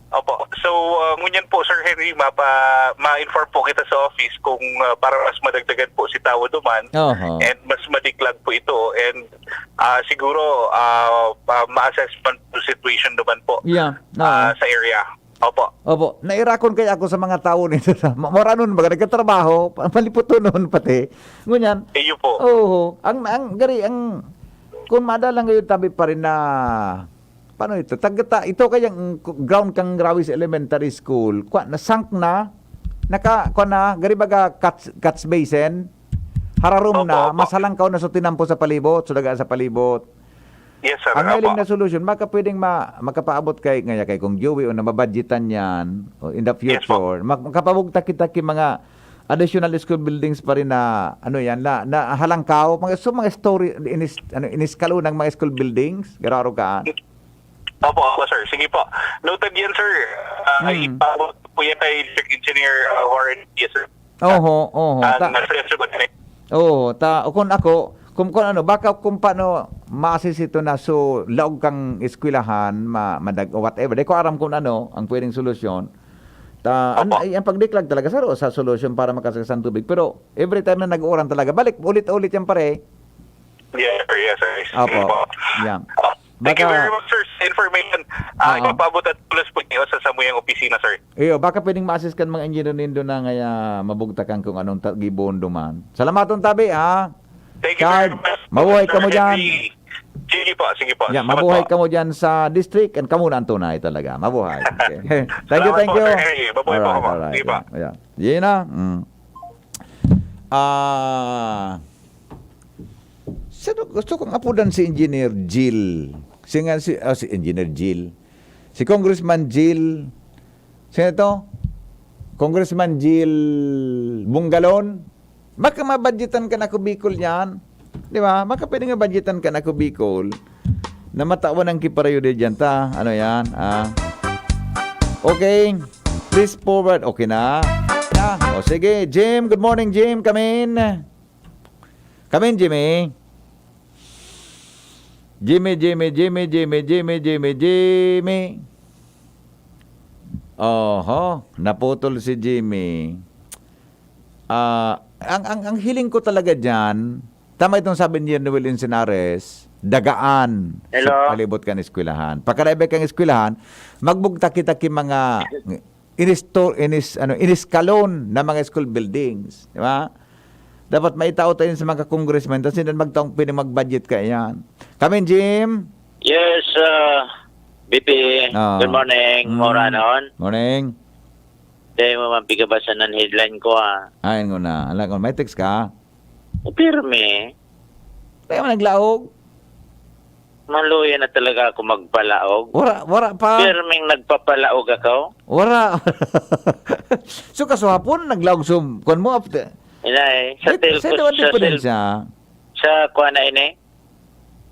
opo. So, ah, ngunyan po, Sir Henry, mapa-, ma-inform po kita sa office kung, ah, para mas madagdagan po si tawo duman Oho. and mas madiklag po ito. And, ah, siguro, ah, ah, ma-assess man po situation duman po, Yeah, oo. ah, sa area. Opo. Opo. Nairakon kaya ako sa mga tawo nito sa ma-, moranon baga nagkatrabaho, pa-, maliputonon pati. Ngunyan, Iyo po. oo. Ang, ang, gari, ang, kung madalang ngayon tabi pa rin na Paano ito? Tagta, ito kayang ground kang Rawis Elementary School, kwa, na-sunk na, naka, kwa na, gari baga catch, catch basin, hararom Opo, na, opo. masalangkaw na so tinampo sa palibot, so daga sa palibot. Yes, sir. Ang Opo. hiling na solusyon, baka pwedeng ma-, makapaabot kay, ngaya kay Kong Joey o na mabadgetan yan, o in the Yes, po. future, mak-, makapabugtak kita ki mga additional school buildings pa rin na, ano yan, na, na halangkaw, mga, so mga story, inis-, ano, iniskalon ng mga school buildings, gararo kaan. Opo, opo, sir. Sige po. Noted yan, sir. Ah, Hmm. ipaabot po yan kay District Engineer, ah, Warren Diaz, sir. Oho, oho. Ah, Ta-, nasa Subac na. Oo, ta-, o kung ako, kung, kung ano, baka kung paano ma-assess ito na so, laog kang eskwelahan, ma-, madag-, o whatever. Di ko aram kung ano ang pwedeng solusyon. Ta-, an-, Opo. ay, ang pagdiklag talaga, sir, o sa solusyon para makasagsan tubig. Pero every time na nag-uuran talaga, balik, ulit-ulit yan, pare. Yes, sir. Yes, sir. Opo. Sige po. Yeah. Ah, thank you Baka very much, sir, sa information. Ah, Oo. ipapaabot at tulos po niyo sa samuyang opisina, sir. Iyo, baka pwedeng ma-assist kan mga engineer nindo na ngaya mabugtakan kung anong ta-, gibohon duman. Salamaton tabi, ha? Thank you very Card, much, mabuhay Sir ka mo dyan. Henry. Sige po, sige po. Yeah, Salamat mabuhay po. ka mo dyan sa district and kamo na ang tunay talaga. Mabuhay. Okay. Thank you, Salamat thank po, you. Sir Henry. Mabuhay po Alright, ako. alright. Sige po. Yeah, yeah. Yun na. Mm. Ah, sino gusto kong apodan si Engineer Jill? Si nga si, ah, si Engineer Jill. Si Congressman Jill. Sino to? Congressman Jill Bungalon. Baka mabadgetan ka na ko Bicol yan. Di ba? Baka pwede nga budgetan ka na ko Bicol. Na matawan ang kiparayo di dyan ta. Ano yan? Ah. Okay. Please forward. Okay na. Na. O sige, Jim. Good morning, Jim. Come in. Come in, Jimmy. Jimmy, Jimmy, Jimmy, Jimmy, Jimmy, Jimmy, Jimmy. Oho, naputol si Jimmy. Ah, ang, ang, ang hiling ko talaga dyan, tama itong sabi ni Noel Encinares, dagaan Hello. sa palibot kan eskwelahan. Pagkaraibay kang eskwelahan, magbugtak kita ki mga inisto-, inis-, ano, iniskalon na mga school buildings, di ba? Dapat maitao tayo sa mga congressman, tapos hindi magtaong pwede mag-budget ka yan. Kami, Jim? Yes, uh, B P, Ah. good morning, Mm. Moranon. Morning. Dahil mo mapigabasa ng headline ko, ah. Ay, ano na. Alam ko, may text ka? Pirmi. Kaya mo naglaog? Maluya na talaga ako magpalaog. Wara, wara pa. Pirming nagpapalaog ako. Wara. So, kasuhapon, naglaog sa, kuwan mo, after. Inay, sa Di, telco, sa doon, di sa pa din tel-, siya. sa kuwan na ini?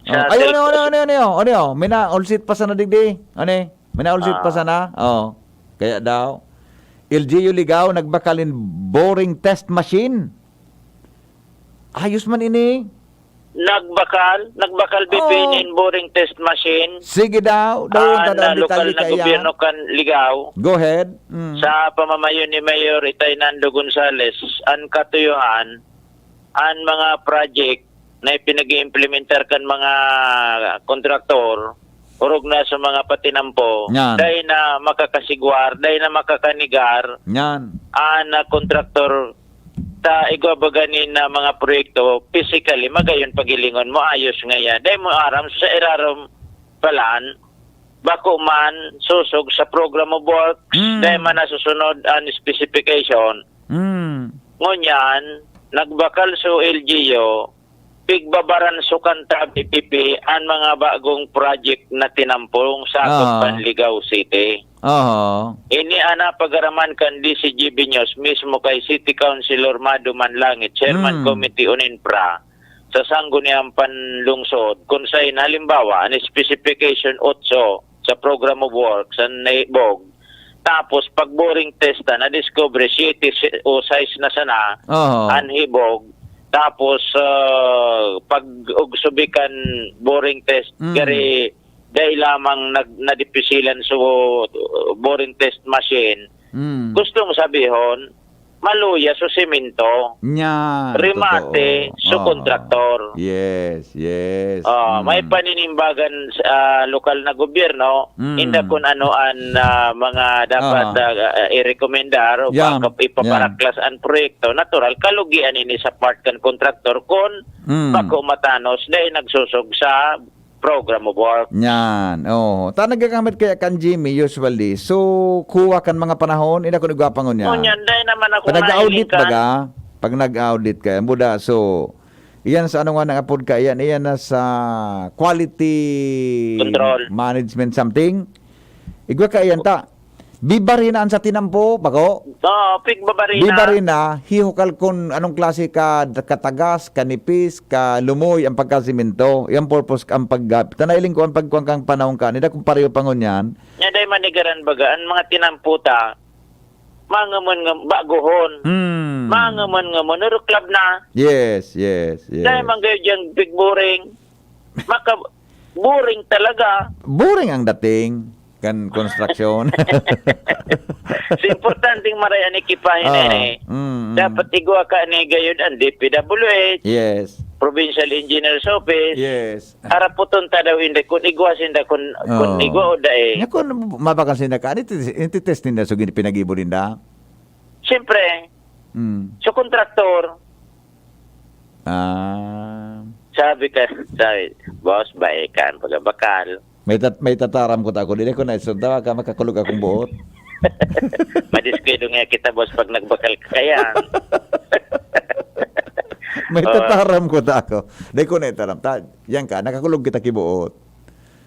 Oh, Sa ay, ano, telco. ano, ano, ano, ano, ano, may naulsit pa sana digdi. Ano eh? May naulsit pa Ah. sana? Oh. Kaya daw, L G U Ligao nagbakal in boring test machine. Ayos man ini. Nagbakal, nagbakal B P N Oo. nin boring test machine Sige daw, daw, an, tadaan ah, lokal detalye na kaiyan. gobyerno kan Ligao. Go ahead. Mm. Sa pamamayo ni Mayor Itay Nando Gonzales, an katuyohan, an mga project na ipinag-iimplementar kan mga kontraktor, orog na sa mga patinampo, Yan. dai na makakasigwar, dai na makakanigar Yan. an, ah, kontraktor ta igwa baga nin, ah, mga proyekto, physically, magayon paghilingon mo, ayos nga yan. Dai mo aram sa irarom palan, bako man, susog sa program of works, Mm. dai man nasusunod an specification. Mm. Ngunyan, nagbakal so L G U, pigbabaran so kanta B P P an mga bagong project na tinampong sakop Ah. kan Ligao City. Aha. Ini an napag-araman kan D C G B News mismo kay City Councilor Mado Manlangit, Chairman Hmm. Committee on Infra sa Sangguniang Panlungsod, kun sain, halimbawa, an specification otso sa Program of Works, an naibog. Tapos, pag boring test na, nadiskubre, siyete si-, o sais na sana Aha. an hibog. Tapos, ah, pag ugsubi kan boring test, Mm. gari, dai lamang nag-, nadipisilan so boring test machine. Mm. Gustong sabihon, maluya so semento. Nya, Remate totoo. so Oo. kontraktor. Yes, yes. Ah, may Mm. paninimbagan sa, ah, lokal na gobyerno, Mm. inda kun ano an, ah, mga dapat, Aha. ah, ah, irekomendar o Yan, baka ipaparaklas an proyekto. Natural, kalugian ini sa part kan kontraktor kun Mm. bako matanos, dai nagsusog sa program of work. Yan, oo. Ta nagagamit kaya kan Jimmy, usually. So, kuha kan mga panahon, ina ko nagwapangon niya. Ngunyan, dai naman ako Pag nag-audit nahiling ka. baga, pag nag-audit ka, buda, so, iyan sa ano nga nang apod ka, iyan, iyan na sa quality Control. management something. Igwa ka iyan ta. Bibarina an sa tinampo, bako? Oo, pigbabarina. Bibarina, hihukal kun anong klase ka, katagas, kanipis, kalumoy, ang pagkasimento. Yan purpose, ang pag-, tanailing ko, ang pagkuhan kang panahon ka, nida kung pareho pa ngunyan. Nya, dai manigaran baga, ang mga tinampo ta, mangaman nga, baguhon. Hmm. Mangaman nga, monoruklab na. Yes, yes, yes. Dai man gayo diyang pigboring. Maka-, boring talaga. Boring ang dating kan konstruksyon. Si importanteng maray an ekipahe na Ah, ini. mm, mm. Dapat igwa ka ni gayod ang D P W H, Yes. Provincial Engineer's Office. Yes. Harapoton ta daw, hindi, kung igwa sinda, kung, kung Oo. igwa o dai. Nga kung mabakal sinda ka, iti-, iti-test ninda, so, gini-, pinagibo ninda? Siyempre. Mm. So, kontraktor. Ah. Sabi ka, sabi, "Boss, baikan, pagabakal." May tat-, may tataram ko ta ako, dili ko na isundawa ka, makakulog akong buot. Madiskuido nga kita, boss, pag nagbakal ka kaya. May Oo. tataram ko ta ako. Dili ko na itaram. Ta, yan ka, nakakulog kita kibuot.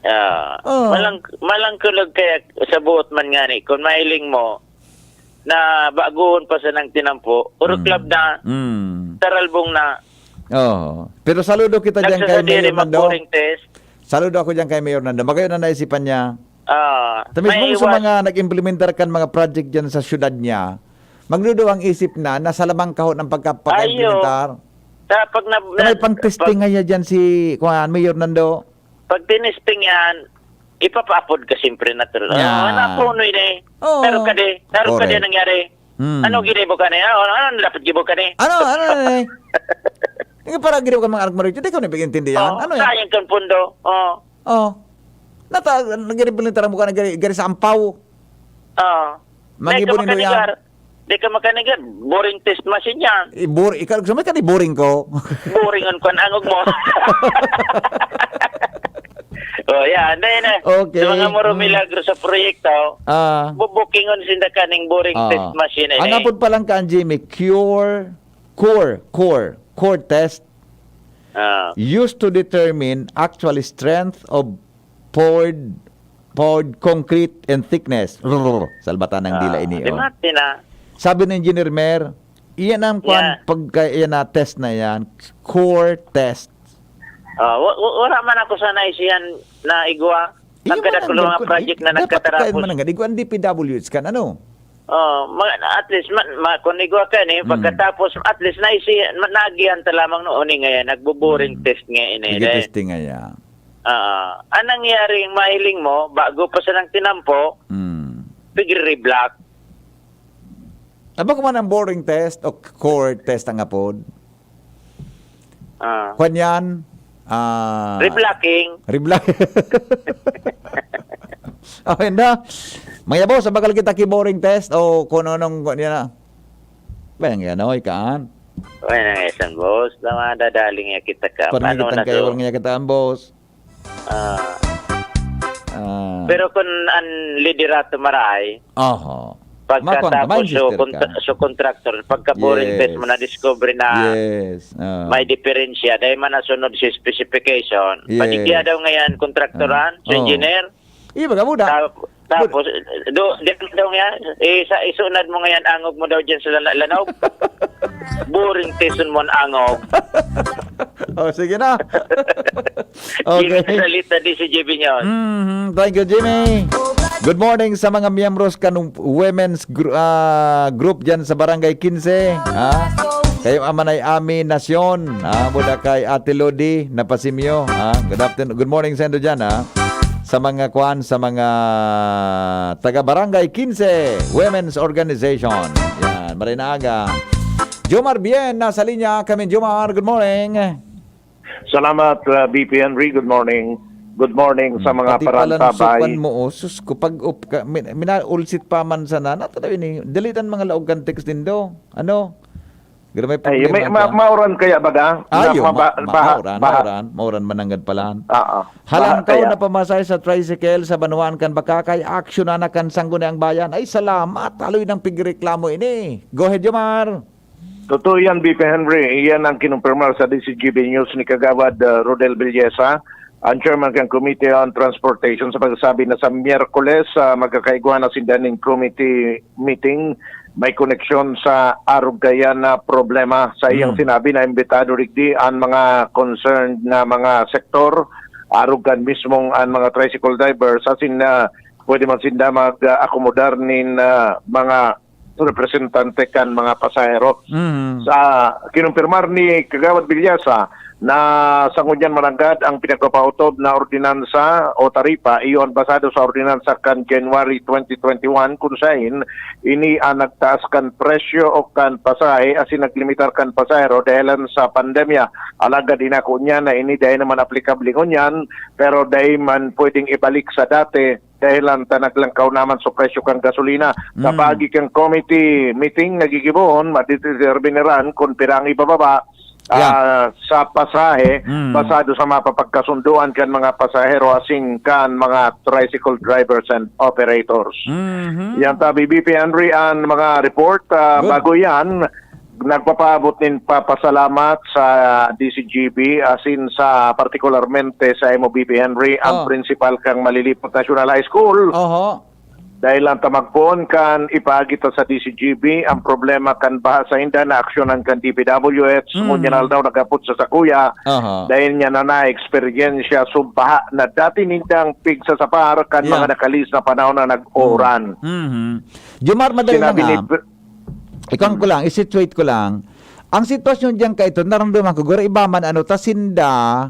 Ah, Oo. malang-, malangkulog kaya sa buot man ngani. Kung mahiling mo, na baguhon pa sanang tinampo, uruklab Mm. na, Mm. taralbong na. Oo. Pero saludo kita diyan kay Nagsasadiri Mayor Nando. mag-boring test. Saludo ako diyan kay Mayor Nando. Magayon na naisipan niya. Ah, Kami may mismo sa iwas. mga nag-implementar kan mga project diyan sa syudad niya, magduduwang isip na, nasa lamang kahon ang pagka-, Ayo. pagka-implementar. Sa pag na-, Kami na-, pang-testing pag nga diyan si, kuwan, Mayor Nando. Pag tinesting yan, ipapaapod ka siyempre, natural. Yan. Oh, ano, puno yun eh. Oo. Taro ka di. Taro ka di Correct. nangyari. Hmm. Ano ginibo ka na yan? Ano, ano dapat gibo ka na eh? Ano, ano na eh? Yung para ginibo ka mga anak mo rito, di ko na pag-intindihan. Oh, Ano yan? sayang kang pundo. Oh. Oh. Nata-, nagiribulintaran mo ka na gari, gari sa ampaw. Oo. Mangibo Dai ka nindo yan. makanigar. Dai ka makanigar. Boring test machine yan. Eh, bor-, ikaw, sa may ka ni boring ko. Boring ang kwan, angog mo. Oh, yan. Dai na. Okay. Sa mga muro Mm. milagro sa proyekto, Ah. bubukingon sinda kaning boring Ah. test machine, eh. Ang apod pa lang ka, Jimmy, cure, core, core, core test. Ah. Used to determine actually strength of poured, poured concrete and thickness. Rrrr. Salbatan ng Ah, dila ini, di oh. mati na. Sabi ni Engineer Mer, iyan ang kwan, Yeah. pagka iyan na test na yan, core test. Ah, wa-, wa-, wala man ako sana isiyan na igwa. Iyo Ang kada man ang ko mga gagkon, project eh, na dapat nagkatarapos. kain man ang gani. Igwa ang D P W H kan ano? Oh, ma-, at least, ma-, ma-, kung igwa ka ni, Mm. pagkatapos, at least, naisi-, ma-, naagihan ta lamang noon ni ngayon, nagbo-boring Mm. test nga ini, Sige, eh. testing nga ya. Oo. Anong nangyari yung mahiling mo, bago pa silang tinampo, Mm. pigre-reblock. Aba, kung man ang boring test o core test ang apod? Ah. Kwan yan? Ah, Reblocking. Reblock. Oh, hindi. Mga boss, bakal kita ki boring test o kung anong, kung yan na. Ba, yan, oy, kaan? Wala na nga isang boss. Tama, dadaling niya kita ka. Parang Paano kita na kayo, to? Parang niya kita ang boss. Ah. Ah. Pero kung ang liderato maray, Oho. Pagkatapos, Makuan ka, so, Manchester ka. kontra-, so, contractor, pagka boring Yes. test mo, na-discover na Yes. Ah. may diferensya, dahil man nasunod sa specification. Yes. Padigya daw ngayon, contractoran, Ah. so, Oh. engineer. Iya, baga mo na. Tap-, tapos, do, di daw nga, eh, sa isunod mo ngayon, angog mo daw dyan sa lana-, lanaw. Boring test mo ang angog. Oh, sige na. Okay. Salita di si J B News. Mhm. Thank you, Jimmy. Good morning sa mga miyembros kan women's gr-, ah, group dyan sa Barangay Quince, ha? Kayo aman ay Ami Nasyon, ha? Mula kay Ate Lodi Napasimyo, ha? Good afternoon. Good morning sa indo dyan, ha? Sa mga kwan, sa mga taga Barangay Quince Women's Organization. Yan, maray na aga. Jomar Bien, nasa linya kami. Jomar, good morning. Salamat, uh, B P Henry. Good morning. Good morning sa Hmm, mga pati pala parantabay. Nasukan mo, oh, sus ko, pag up ka, min-, minaulsit pa man sana, natanaw ini, dalitan mga laog kan text din do. Ano? Grabe Ay, problema may, ma-, ka. Mauran kaya baga? Ayo, Na maba-, ma-, ma-, baha, mauran, baha. mauran, mauran mananggad pala. Oo. Halangkaw Baha kaya. na pamasahe sa tricycle sa banwaan kan Bacacay, aksyon na kan Sangguniang Bayan. Ay, salamat. Haloy ng pigreklamo ini. Go ahead, Jomar. Totoo yan, B P Henry. Iyan ang kinumpirmar sa D Z G B News ni Kagawad, uh, Rodel Villesa, ang chairman kan Committee on Transportation, sa pagsabi na sa Miyerkules, uh, magkakaigwa na sinda nin committee meeting may koneksyon sa arog kaya na problema. Sa iyang Hmm. sinabi na imbitado digdi ang mga concerned na mga sektor, arog kan mismong ang mga tricycle drivers, asin na pwede man sinda mag-, uh, akomodar nin, uh, mga representante kan mga pasahero. Mhm. Sa kinumpirmar ni Kagawad Villasa na sa ngunyan mananggad ang pinagpapautob na ordinansa o taripa, iyon basado sa ordinansa kan January twenty twenty-one, kun sain ini ang nagtaas kan presyo o kan pasahe asin naglimitar kan pasahero dahelan sa pandemya. Alagad inako niya na ini dai naman aplikable ngunyan, pero dai man pwedeng ibalik sa dati dahelan ta naglangkaw naman sa presyo kan gasolina. Sa Mm. paagi kan committee meeting na gigibohon, madedeterminaran kun pira ang ibababa, Yeah. ah, sa pasahe, Mm. basado sa mapapagkasundoan kan mga pasahero asin kan mga tricycle drivers and operators. Mhm. Yan tabi, B P Henry, ang mga report. Ah, Good. bago yan, nagpapaabot nin papasalamat sa D Z G B, asin sa partikularmente sa M O B P Henry, ang Oh. principal kan Malilipot National High School. Oho. Dahil lang ta magpoon kan ipaagi ta sa D Z G B, ang problema kan baha sa inda na aksyonan kan D P W H, Mm. ngunyan aldaw nagapot sa sakuya, Oho. dahil niya na na-eksperyensya sa baha na dati nindang pigsasapar kan Yeah. mga nakalis na panahon na nag-uuran. Mm. Mhm. Jomar, madali Sinabi lang, ni ah. Pre- Ikaw ko lang, i-situate ko lang. Ang sitwasyon diyan kaito, naramdaman ko, garo iba man, ano, ta sinda,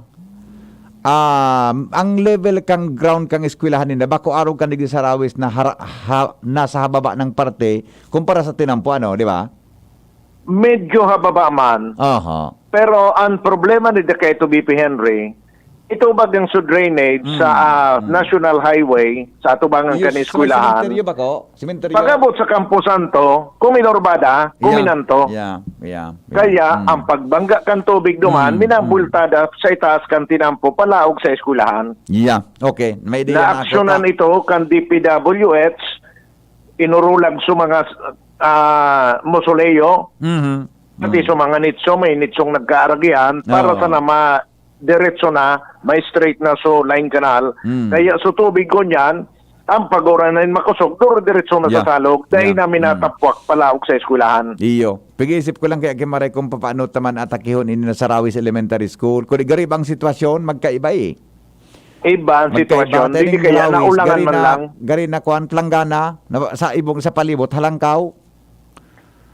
um, ang level kang ground kang eskwelahan ninda, bako arog kan digdi sa Rawis na hara-, ha-, nasa hababa ng parte, kumpara sa tinampo, ano, di ba? Medyo hababa man. Aha. Pero ang problema ni Dakaito B P Henry, ito bagang so drainage Mm. sa, ah, Mm. National Highway, sa atubangan Yes, kan sa may eskwelahan. Sementeryo ba ko? Sementeryo? Pag-abot sa Campo Santo, kuminurbada, Yeah. kuminanto. Yeah, yeah, yeah. Kaya, Mm. ang pagbangga kan tubig duman, Mm, minabultada sa itaas kan tinampo, palaog sa eskwelahan. Yeah, okay. May idea na ako. Naaksyonan ito kan D P W H, inurulag sa mga, ah, mausoleo. Mhm. Pati Mm. sa mga nitso, may nitsong nagkaaragian para Oo. sana ma-, diretso na, may straight na so line canal. Mm. Kaya so tubig ko niyan, ang pag-uran na yun makosog, duro diretso na Yeah. sa salog, dahil Yeah. na Mm. minatapwak palaog sa eskwelahan. Iyo. Pag-iisip ko lang kaya kimaray kung papaano taman atakihon ini na sa Rawis Elementary School. Kung garib ang sitwasyon, magkaiba eh. Iba ang sitwasyon, dili kaya naulangan man lang. Gari na kuan, planggana, na, sa ibong, sa palibot, halangkaw.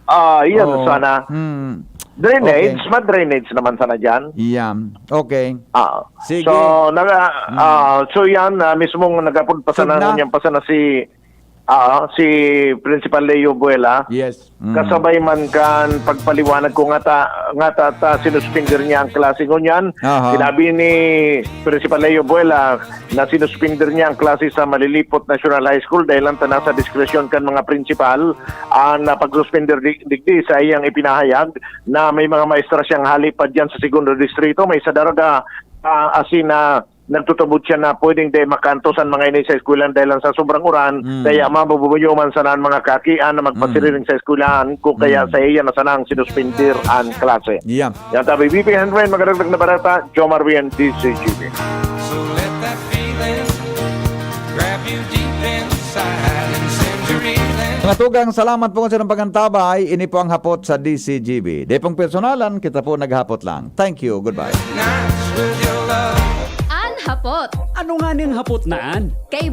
Ah, iyan sana. Hmm. Drainage, okay. Ma-drainage naman sana dyan. Iyan. Okay. Ah. Sige. So, naga, hmm. Ah, so yan, ah, mismong nagapod pa sana, ngunyan pa sana si, ah, si Principal Leo Buela. Yes. Mm. Kasabay man kan pagpaliwanag ko nga ta, nga ta, ta sinuspender niya ang klase ngunyan. Aha. Sinabi ni Principal Leo Buela na sinuspender niya ang klase sa Malilipot National High School dahil lang ta nasa diskresyon kan mga principal ang, ah, pagsuspender di, digdi sa iyang ipinahayag na may mga maestra siyang hali pa diyan sa Segundo Distrito. May sa daraga, ah, asin na nagtutubod siya na pwedeng dai makantos an mga ini sa eskwelahan dahil lang sa sobrang uran, mm, kaya mabubuyo man sana ang mga kakian na magpasiriring, mm, sa eskwelahan, kung kaya, mm, sa iya na sana ang sinuspender an klase. Yeah. Yan tabi, B P Henry, magaragdag na barata, Jomar Rian, D C G B. So let that feeling grab you deep inside and send you reeling. Mga tugang, salamat po sa inyong pag-antabay. Ini po ang hapot sa D C G B. Dai pong personalan, kita po naghapot lang. Thank you. Goodbye. Nights with your love. An hapot. Ano nga ning hapot na an? Kay